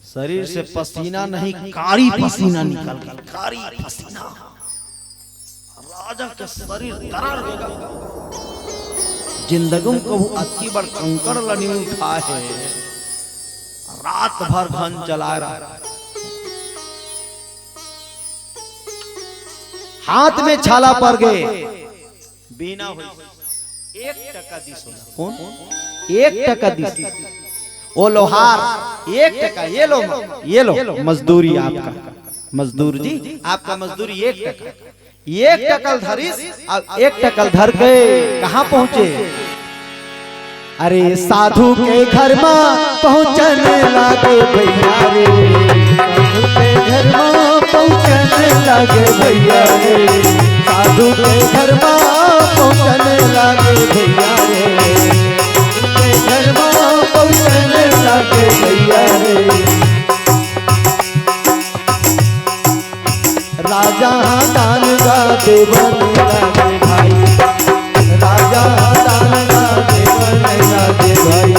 शरीर से पसीना नहीं, कारी पसीना निकल गया, कारी पसीना। राजा के शरीर दरड़ गे। जिंदगी में कभू अतकी बड़ कंकड़ ल नइ उठाए हे। रात भर घन चलाए रहा। हाथ में छाला पर गे। बीना होइस। एक टका दिस ओला। कौन? एक टका दिस। ओ लोहार, एक टका, ये लो, ये लो, मजदूरी आपका। मजदूर जी, आपका मजदूरी एक टका। एक टका ल धरिस, अब एक टका ल धर के कहाँ पहुँचे? अरे साधु के घर मा पहुँचन लागे भैया रे, साधु के घर मा पहुँचन लागे भैया रे, साधु के घर मा पहुँचन लागे भैया रे, साधु के घर मा पहुँचन लागे भैया रे। राजा हा दान गा देवन लागे भाई, राजा हा दान गा देवन लागे भाई।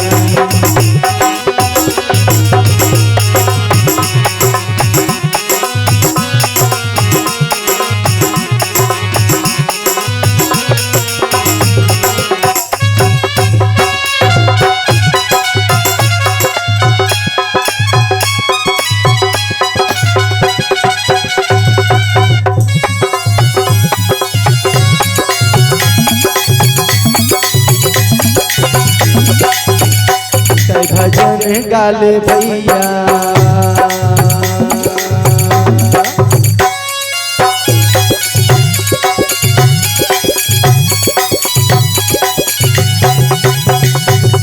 तै भजन गाले भैया।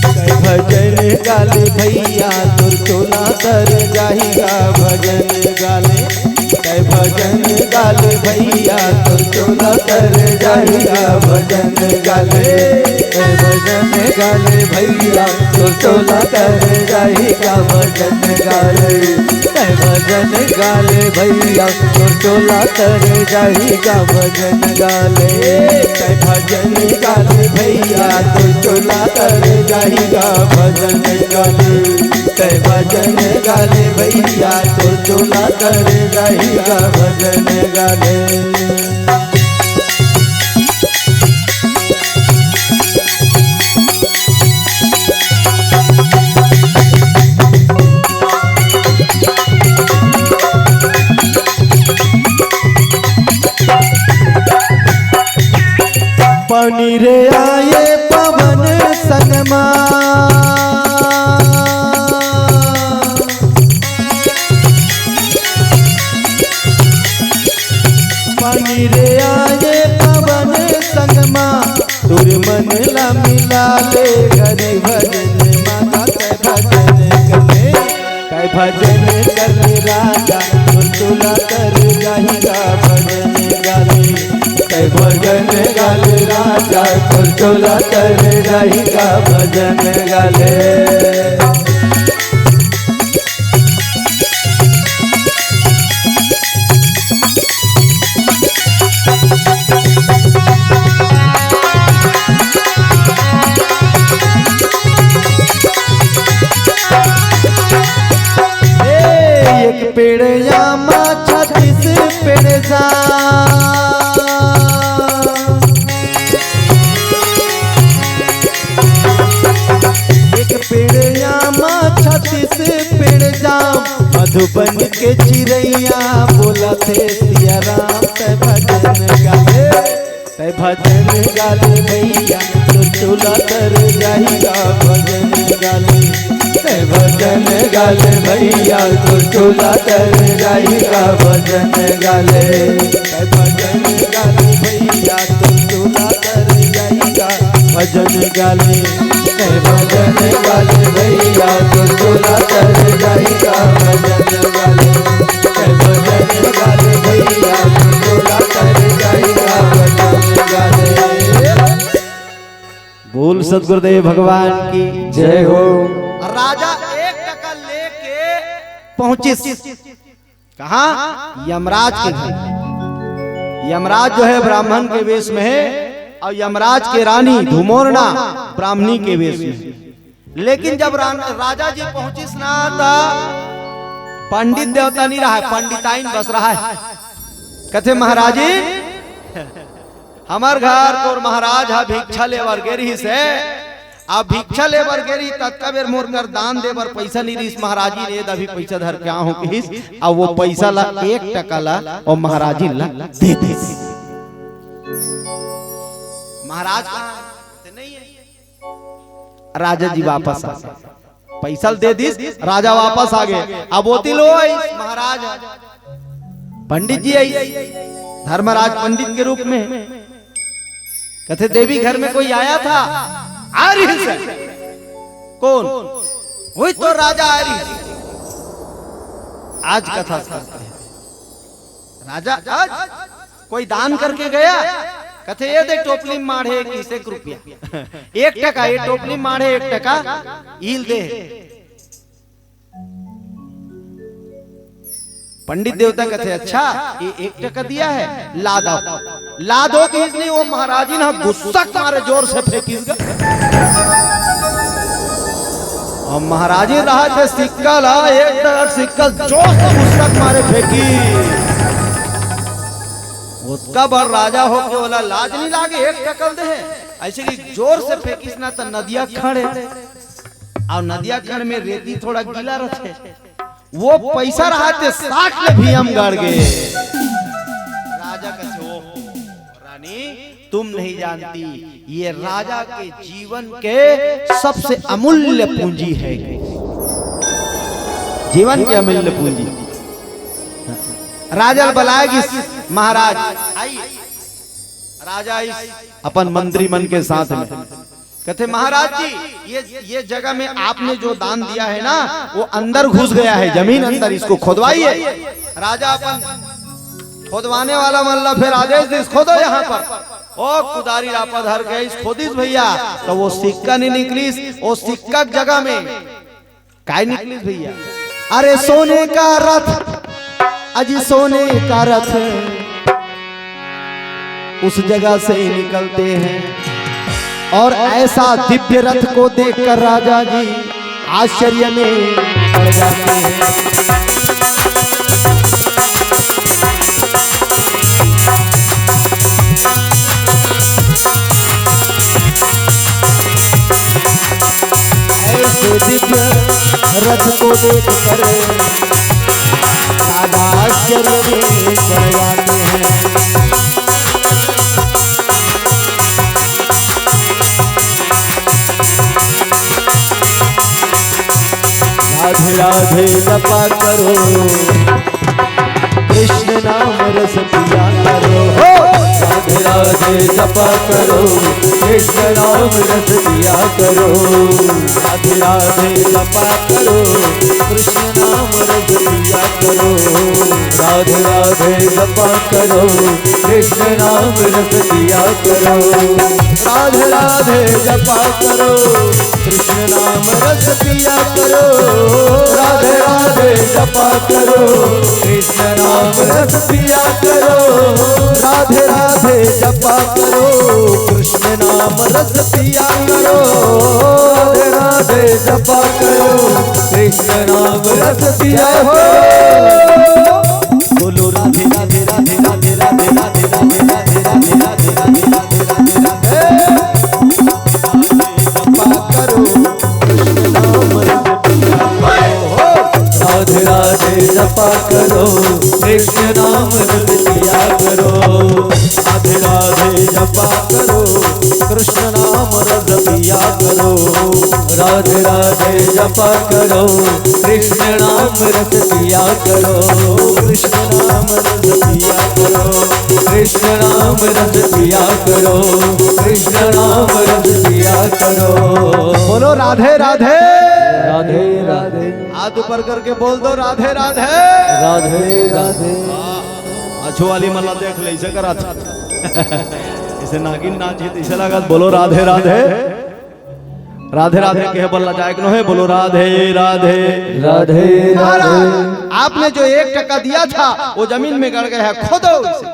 तै भजन गाले भैया तोर चोला तर जाही गा भजन गाले। तै भजन गाले भैया तोर चोला तर जाही गा भजन गाले। तै भजन गाले भैया तोर चोला तर जाही गा भजन गाले। तै भजन गाले भैया तोर चोला तर जाही गा भजन गाले। तै भजन गाले भैया तोर चोला तर जाही गा भजन गाले। तै भजन गाले भैया तोर चोला तर जाही गा भजन गाले। पानी रे आए पवन संगमा। पानी रे आए पवन संगमा, तोर मन ला मिला ले हरि भजन मा। तै भजन कर ले, तै भजन कर ले राजा, तोर चोला तर जाही गा भजन गाले। तै भजन गाले राजा, तोर चोला तर जाही गा भजन गाले। ए, एक पेड़ आमा, छत्तीस पेड़ जाम। एक पेड़ आमा, छत्तीस पेड़ जाम। मधुबन के चिरैया बोलथे सिया राम। तै भजन गाले, तै भजन गाले भैया तोर चोला तर जाही गा भजन गाले। तै भजन गाले भैया तोर चोला तर जाही गा भजन गाले। तै भजन गाले भैया तोर चोला तर जाही गा भजन गाले। तै भजन गाले भैया तोर चोला तर जाही गा भजन गाले। तै भजन गाले भैया तोर चोला तर जाही गा भजन गाले। बोल सतगुरुदेव भगवान की जय हो। राजा एक टका लेके पहुंचिस कहाँ? यमराज के घर। यमराज जो है ब्राह्मण के वेश में है और यमराज के रानी धुमोरना ब्राह्मणी के वेश में है। लेकिन जब रा-, राजा जी पहुंचिस ना, त पंडित देवता नहीं रहा है, पंडिताइन बस रहा है। कथे महाराजी, हमर घर तोर महाराज ह भिक्षा ले बर गे रिहिस हे। अब भिक्षा ले बर गे रिहिस, ततका बेर मोर कर दान दे बर पइसा नइ रिहिस। महाराजी ने, "ए दे अभी पइसा धर के आए हों," किहिस। अब वो पइसा ला, एक टका ला, अउ महाराजी ला दे दिस। महाराज कहाँ हे? ते नहीं है। राजा जी वापस आ गए। पइसा ल दे दिस, राजा वापस आ गए। अब ओती ले आइस महाराज, पंडित जी आइस, धर्मराज पंडित के रूप में। कथे, "देवी, घर में कोई आया था?" "आ रही सर।" "कौन?" "वही तो राजा आ रही।" आज कथा करते हैं। राजा आज कोई दान करके गया, कथे, "ये दे टोपली माढ़े इक्कीस एक रुपया।" एक टका, ये टोपली माढ़े एक टका, ईल दे। पंडित देवता कथे, "अच्छा, ये एक टका दिया है, ला दो।" ला दो किहिस नहीं, वो महाराजी ना गुस्सा के मारे जोर से फेंकिस गा। अउ महाराजी रहा थे सिक्का ला, एक टका सिक्का जोर से गुस्सा के मारे फेंकी। ओतका बड़ राजा होके ओला लाज नहीं लागे, एक टका ल दे हे। अइसे कि जोर से फेंकिस ना त नदिया खड़े, अउ नदिया खड़ में रेती थोड़ा गीला रथे। वो पइसा रहा थे साठ ले भी हम गड़ गए। राजा कथे, "ओहो, रानी, तुम नहीं जानती, ये राजा के जीवन के सबसे अमूल्य पूंजी है।" जीवन के अमूल्य पूंजी। राजा ल बलाय गिस, "महाराज आइए।" राजा आइस अपन मंत्री मन के साथ में। कहते, महाराज जी, ये ये जगह में आपने जो दान दिया है ना, वो अंदर घुस गया है, जमीन अंदर, इसको खोदवाइए। राजा अपन खोदवाने वाला मन ला फिर आदेश दिस, "खोदो यहाँ पर।" ओ कुदारी रापा धर के इस खोदिस भैया, तो वो सिक्का नहीं निकलिस। वो सिक्का के जगह में काय निकलिस भैया? अरे सोने का रथ, अजी सोने का रथ उस जगह से ही निकलते हैं। और ऐसा दिव्य रथ को देखकर राजा जी आश्चर्य में पड़ जाते हैं। ऐसे दिव्य रथ को देखकर राजा आश्चर्य में पड़ जाते हैं। राधे राधे जपा करो, कृष्ण नाम रस पिया करो। हो। राधे राधे जपा करो, कृष्ण नाम रस पिया करो। राधे राधे जपा करो, कृष्ण नाम रस पिया करो। राधे राधे जपा करो, कृष्ण नाम रस पिया करो। राधे राधे जपा करो, कृष्ण नाम रस पिया करो। राधे राधे जपा करो, कृष्ण नाम रस पिया करो। राधे राधे जपा करो, कृष्ण नाम रस पिया करो। राधे राधे जपा करो, कृष्ण नाम रस पिया करो। बोलो राधे राधे राधे राधे राधे राधे राधे राधे राधे राधे राधे राधे राधे राधे। जपा करो, कृष्ण नाम रस पिया करो। राधे राधे जपा करो, कृष्ण नाम रस पिया करो। राधे राधे जपा करो, कृष्ण नाम रस पिया करो। राधे राधे जपा करो, कृष्ण नाम रस पिया करो। कृष्ण नाम रस पिया करो, कृष्ण नाम रस पिया करो। कृष्ण नाम रस पिया करो। बोलो राधे राधे। राधे राधे। हाथ ऊपर करके बोल दो राधे राधे। राधे राधे। अच्छो वाली मला देख ले, इसे करा था। इसे नागिन नाच है, इसे लगा, बोलो राधे राधे। राधे राधे कहे बर लजाए के नोहे, बोलो राधे राधे। राधे राधे। महाराज, आपने जो एक टका दिया था, वो जमीन में गड़ गया है, खोदो इसे।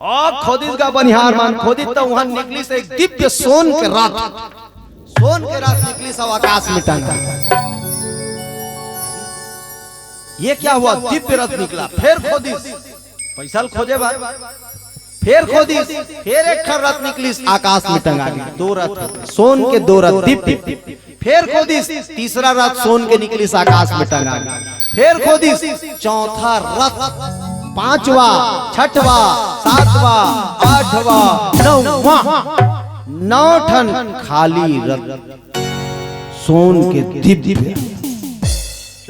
और खोदिस गा बनिहार मन, खोदिस तो वहां निकलिस एक दिव्य सोन के रथ। सोन के रथ निकलिस, सब आकाश में टंगा। ये क्या हुआ? दिव्य रथ निकला। फिर खोदिस, पैसा ल खोजे बर। फिर खोदिस, फिर एक ठन रथ निकलिस, आकाश में टंगा गे। दो रथ, सोन के दो रथ दिव्य। फिर खोदिस, तीसरा रथ सोन के निकलिस, आकाश में टंगा गे। फिर खोदिस, चौथा रथ, पांचवा, छठवा, सातवा, आठवा, नौवा, नौ ठन खाली रथ सोन के दिव्य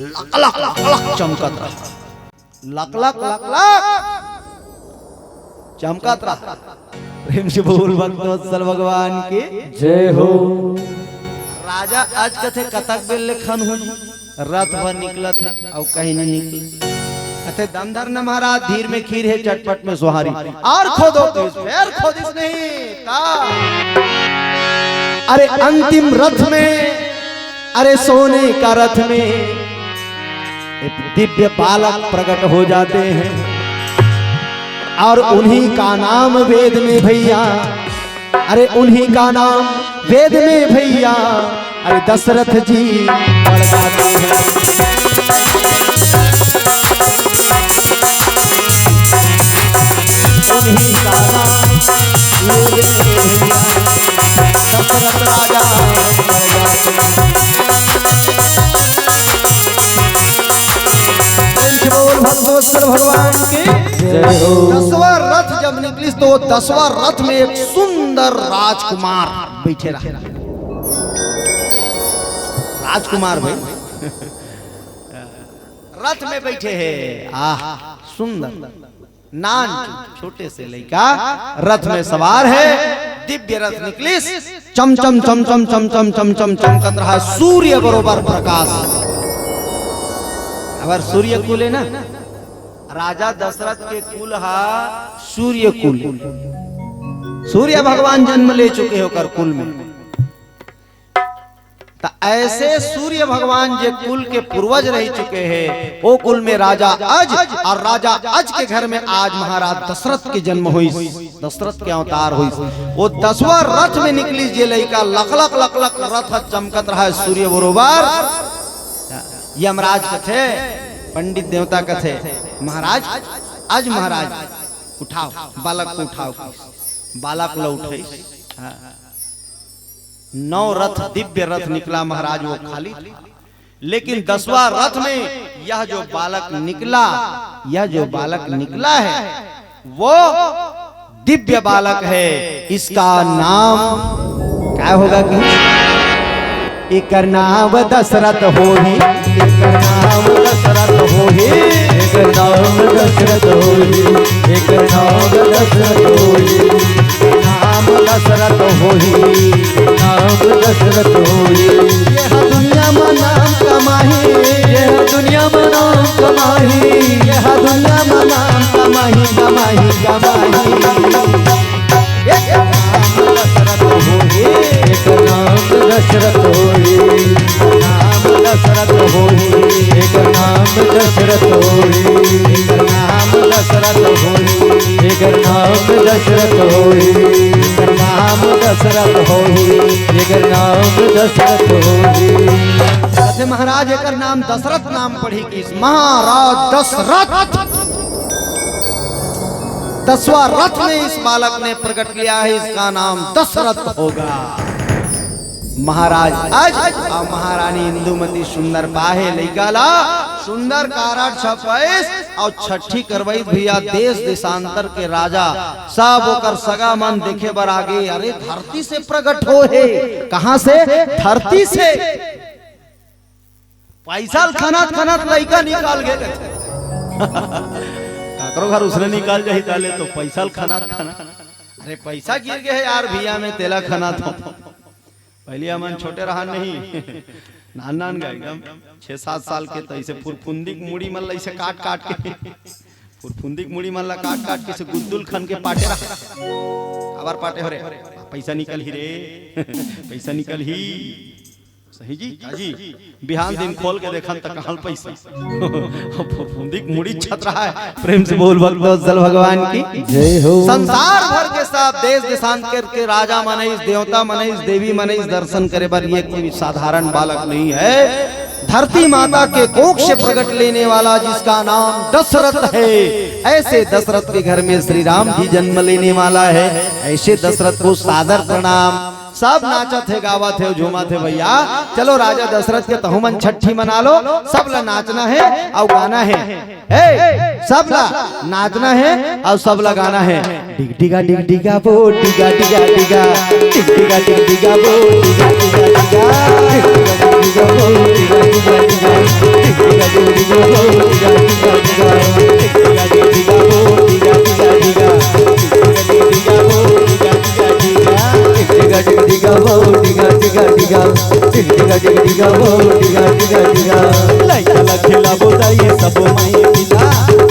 लक लक लक लक चमकत रहा। लक लक लक लक चमकत रहा। प्रेम से बोल भक्तवत्सल भगवान की। जय हो। राजा आज कथे, कतक बेर ले खन हुई, रथ भर निकलत हे, अउ कहीं नहीं निकले। कथे, दम धर न महाराज, धीर में खीर है, चटपट में सुहारी। और खोदो तो इस, फिर खोदिस नहीं, का? अरे अंतिम रथ में, अरे सोने का रथ में एक दिव्य बालक प्रकट हो जाते हैं और उन्हीं का नाम वेद में भैया, अरे उन्हीं का नाम वेद में भैया, अरे दशरथ जी पड़ जाते हैं। उन्हीं का नाम वेद में भैया, दशरथ राजा पड़ जाते हैं। प्रेम से बोल भक्तवत्सल भगवान की। जय हो। दसवां रथ जब निकलिस तो वो दसवां रथ में एक सुंदर राजकुमार बैठे रहा। राजकुमार भाई रथ में बैठे हैं। आह, सुंदर। नान छोटे से लइका रथ में सवार है। दिव्य रथ निकलिस। चम चम चम चम चम चम चम चम चमकत रहा सूर्य बरोबर प्रकाश। अबर सूर्य कुल हे ना, राजा दशरथ के कुल हा सूर्य कुल। सूर्य भगवान जन्म ले चुके हे ओकर कुल में। त ऐसे सूर्य भगवान जे कुल के पूर्वज रह चुके हे, ओ कुल में राजा अज, अउ राजा अज के घर में आज महाराज दशरथ के जन्म होइस, दशरथ के अवतार होइस। ओ दसवां रथ में निकलिस जे लइका, लख लख लख लख रथ ह चमकत रहा सूर्य बरोबर। यमराज कथे, पंडित देवता कथे, महाराज, अज महाराज, उठाव, बालक को उठाव। बालक ल उठाइस। हाँ। नौ रथ, दिव्य रथ निकला महाराज, वो खाली था। लेकिन दसवां रथ में यह जो बालक निकला, यह जो बालक निकला है, वो दिव्य बालक है। इसका नाम क्या होगा कि एकर नाम दशरथ होही, एकर नाम दशरथ होही, एकर नाम दशरथ होही, एकर नाम दशरथ होही, नाम दशरथ होही, नाम दशरथ होही। यह दुनिया में नाम कमाही, यह दुनिया में नाम कमाही, यह दुनिया में नाम कमाही, कमाही, कमाही। एक नाम दशरथ होही, एक नाम दशरथ होही, नाम दशरथ होही, एक नाम दशरथ होही, एक नाम दशरथ होही, एक नाम दशरथ होही, एक नाम दशरथ होही, एक नाम दशरथ होही। कथे महाराज, एकर नाम दशरथ नाम पड़ी कि महाराज दशरथ दसवां रथ में इस बालक ने प्रकट किया है, इसका नाम दशरथ होगा। महाराज अज अउ महारानी इंदुमती सुंदर पाहे लइका ला, सुंदर कारड छपइस अउ छट्ठी करवइस भैया। देश देशांतर के राजा सब ओकर सगा मन देखे बर आगे। अरे धरती से प्रकट होहे। कहाँ से? धरती से। पैसा ल खनात खनात लइका निकल गे। काकरो घर उसने निकल जाही ताले तो पैसा ल खनात खनात। अरे पैसा गिर गे हे यार भैया में, तेला खनात हों। पहली हमन छोटे रहन नहीं, नान नान गा एकदम छह सात साल के, तो ऐसे फुरफुंदी के मुड़ी मन ला ऐसे काट काट के, फुरफुंदी के मुड़ी मन ला काट काट के से गुद्दुल खन के पाटे रहा। काबर पाटे हो रे? पैसा निकलही रे, पैसा निकलही। सही जी, जी। बिहान दिन खोल के देखन त कहाँ पैसा। फुरफुंदी के मुड़ी छत रहा है। प्रेम से बोल भक्तवत्सल भगवान की जय हो। संसार भर के सब देश देशांतर के राजा मनइस, देवता मनइस, देवी मनइस, दर्शन करे बर ये कोई साधारण बालक नहीं है। धरती माता के कोख से प्रकट लेने वाला जिसका नाम दशरथ है, ऐसे दशरथ के घर में श्री राम जी जन्म लेने वाला है। ऐसे दशरथ को सादर प्रणाम। सब नाचत हे, गावत हे, झूमत हे भैया। चलो राजा दशरथ के तहु मन छट्ठी मना लो, सब ला नाचना हे अउ गाना हे। ए, सब ला नाचना हे अउ सब ला गाना हे। डिग डिगा डिग डिगा वो, डिगा डिगा डिगा, डिग डिगा डिग डिगा वो, डिगा डिगा डिगा, डिग डिगा डिग डिगा वो, डिगा डिगा डिगा, डिग डिगा डिग डिगा वो, डिगा डिगा डिगा, डिग डिगा डिग डिगा वो, डिगा डिगा डिगा, डिग डिगा डिग डिगा वो, डिगा डिगा डिगा, डिग डिगा डिग डिगा वो, डिगा डिगा डिगा। लइका ला खेलाबो दाई सब माई पिला,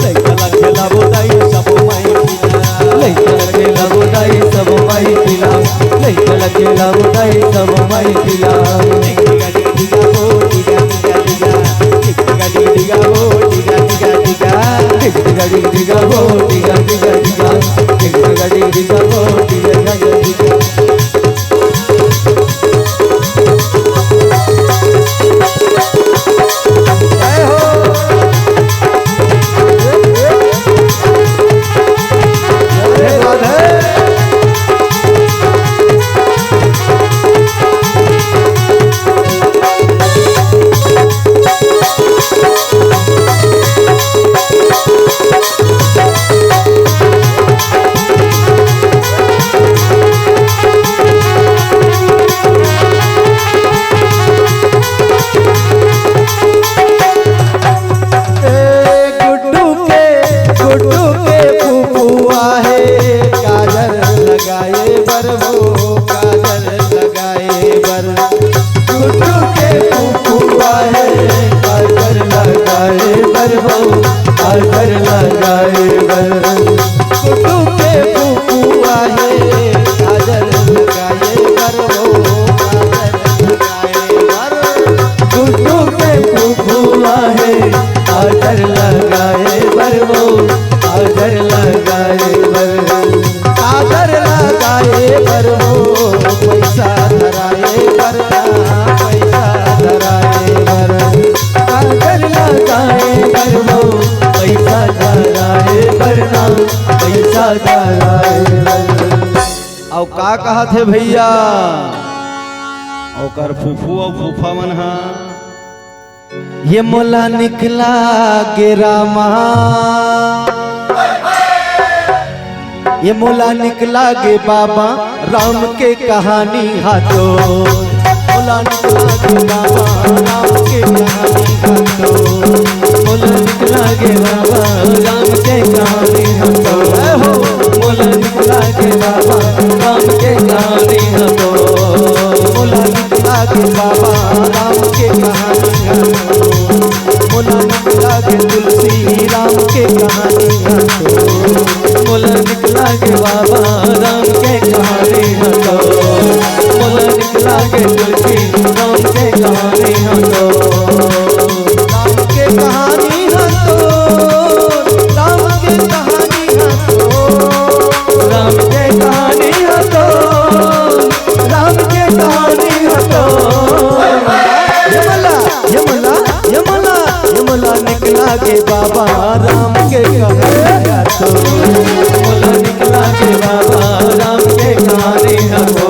लइका ला खेलाबो दाई सब माई पिला, लइका ला खेलाबो दाई सब माई पिला, लइका ला खेलाबो दाई सब माई पिला। डिगा डिगा डिगा वो, डिगा डिगा डिगा, डिगा डिगा डिगा वो, डिगा डिगा डिगा, डिगा डिगा डिगा वो, डिगा डिगा डिगा, डिगा डिगा डिगा वो, डिगा डिगा डिगा। बर वो पैसा धराए बर ना, पैसा धराए बर। काजर लगाए बर वो पैसा धराए बर ना, पैसा धराए बर। अउ का कहत हे भैया, ओकर फूफू अउ फूफा मन ह, ये मोला निकला गे रामा, ये मोला निकला गे बाबा राम के कहानी हा तो। मोला निकला गे बाबा राम के कहानी हा तो। मोला निकला गे बाबा राम के कहानी हा तो। ए हो, मोला निकला गे बाबा राम के कहानी हा तो। मोला निकला गे बाबा राम के कहानी हा तो। मोला निकला गे तुलसी राम के कहानी हा तो। मोला निकला गे बाबा राम के कहानी हा तो। मोला निकला गे तुलसी राम के कहानी हा तो। राम के कहानी हा तो। राम के कहानी हा तो। राम के कहानी हा तो। राम के कहानी हा तो। ये मला, ये मला, ये मला, ये मला निकला गे बाबा राम के कहानी हा तो। मला निकला गे बाबा राम के कहानी हा तो।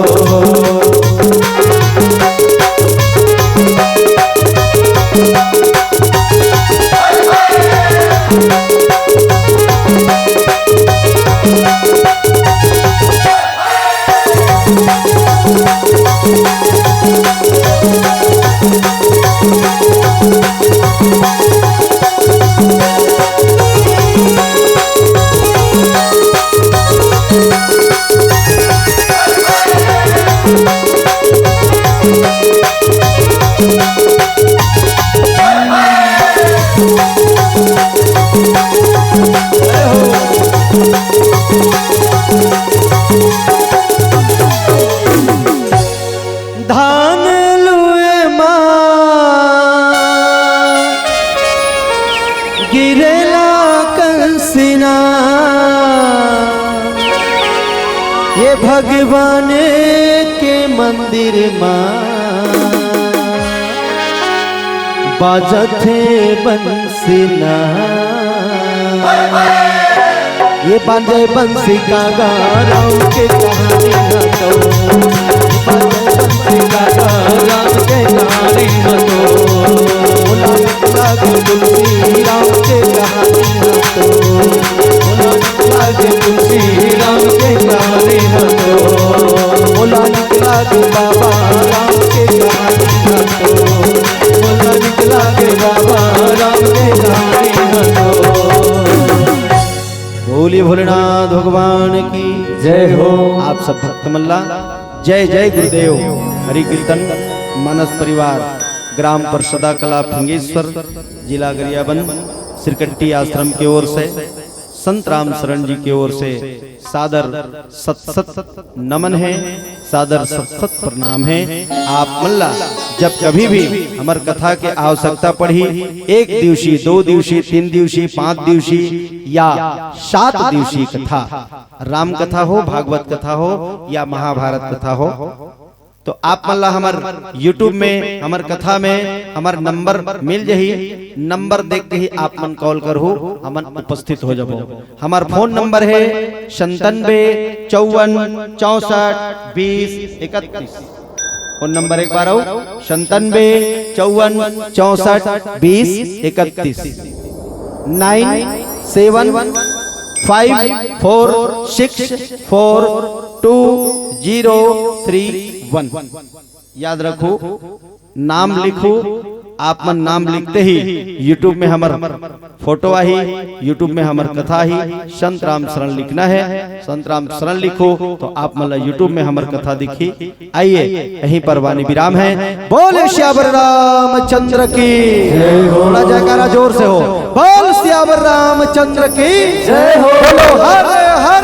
धान लुए मा गिरेला कंसिना, ये भगवान के मंदिर मा बाजत हे बंसिना। ये बाजे बंसी का गा राम के कहानी हा तो। बाजे बंसी का गा राम के कहानी हा तो। बोला लागे तुलसी राम के कहानी हा तो। बोला लागे तुलसी राम के कहानी हा तो। बोला लागे बाबा राम के कहानी हा तो। बोला लागे बाबा राम के कहानी हा तो। बोलिए भोलेनाथ भगवान की जय हो। आप सब भक्त मन ला जय जय गुरुदेव। हरि कीर्तन मानस परिवार, ग्राम परसदा कला फिंगेश्वर, जिला गरियाबंद, सिरकट्टी आश्रम के ओर से, संत राम शरण जी के ओर से सादर सत सत नमन है, सादर सत सत प्रणाम है। आप मन ला जब कभी भी हमर कथा के आवश्यकता पड़ही, एक दिवसी, दो दिवसी, तीन दिवसी, पाँच दिवसी या सात दिवसी कथा, राम कथा हो, भागवत कथा हो या महाभारत कथा हो, तो आप मन ला हमर YouTube में, हमर कथा में हमर नंबर मिल जही। नंबर देख के ही आप मन कॉल करहू, हमन उपस्थित हो जबो। हमर फोन नंबर है संतानबे चौवन चौसठ बीस इकतीस। फोन नंबर एक बार अउ, संतानबे चौवन चौसठ बीस इकतीस। Nine seven five four six four two zero three one। याद रखो, नाम लिखो। आप मन नाम लिखते ही YouTube में हमर फोटो आही, YouTube में हमर कथा आही, संत राम शरण लिखना है। संत राम शरण लिखो तो आप मन ला YouTube में हमर कथा दिखी। आइए, यहीं पर वाणी विराम है। बोले सियावर रामचंद्र की। थोड़ा जयकारा जोर से हो। बोल सियावर रामचंद्र की। जय हो। बोलो हर हर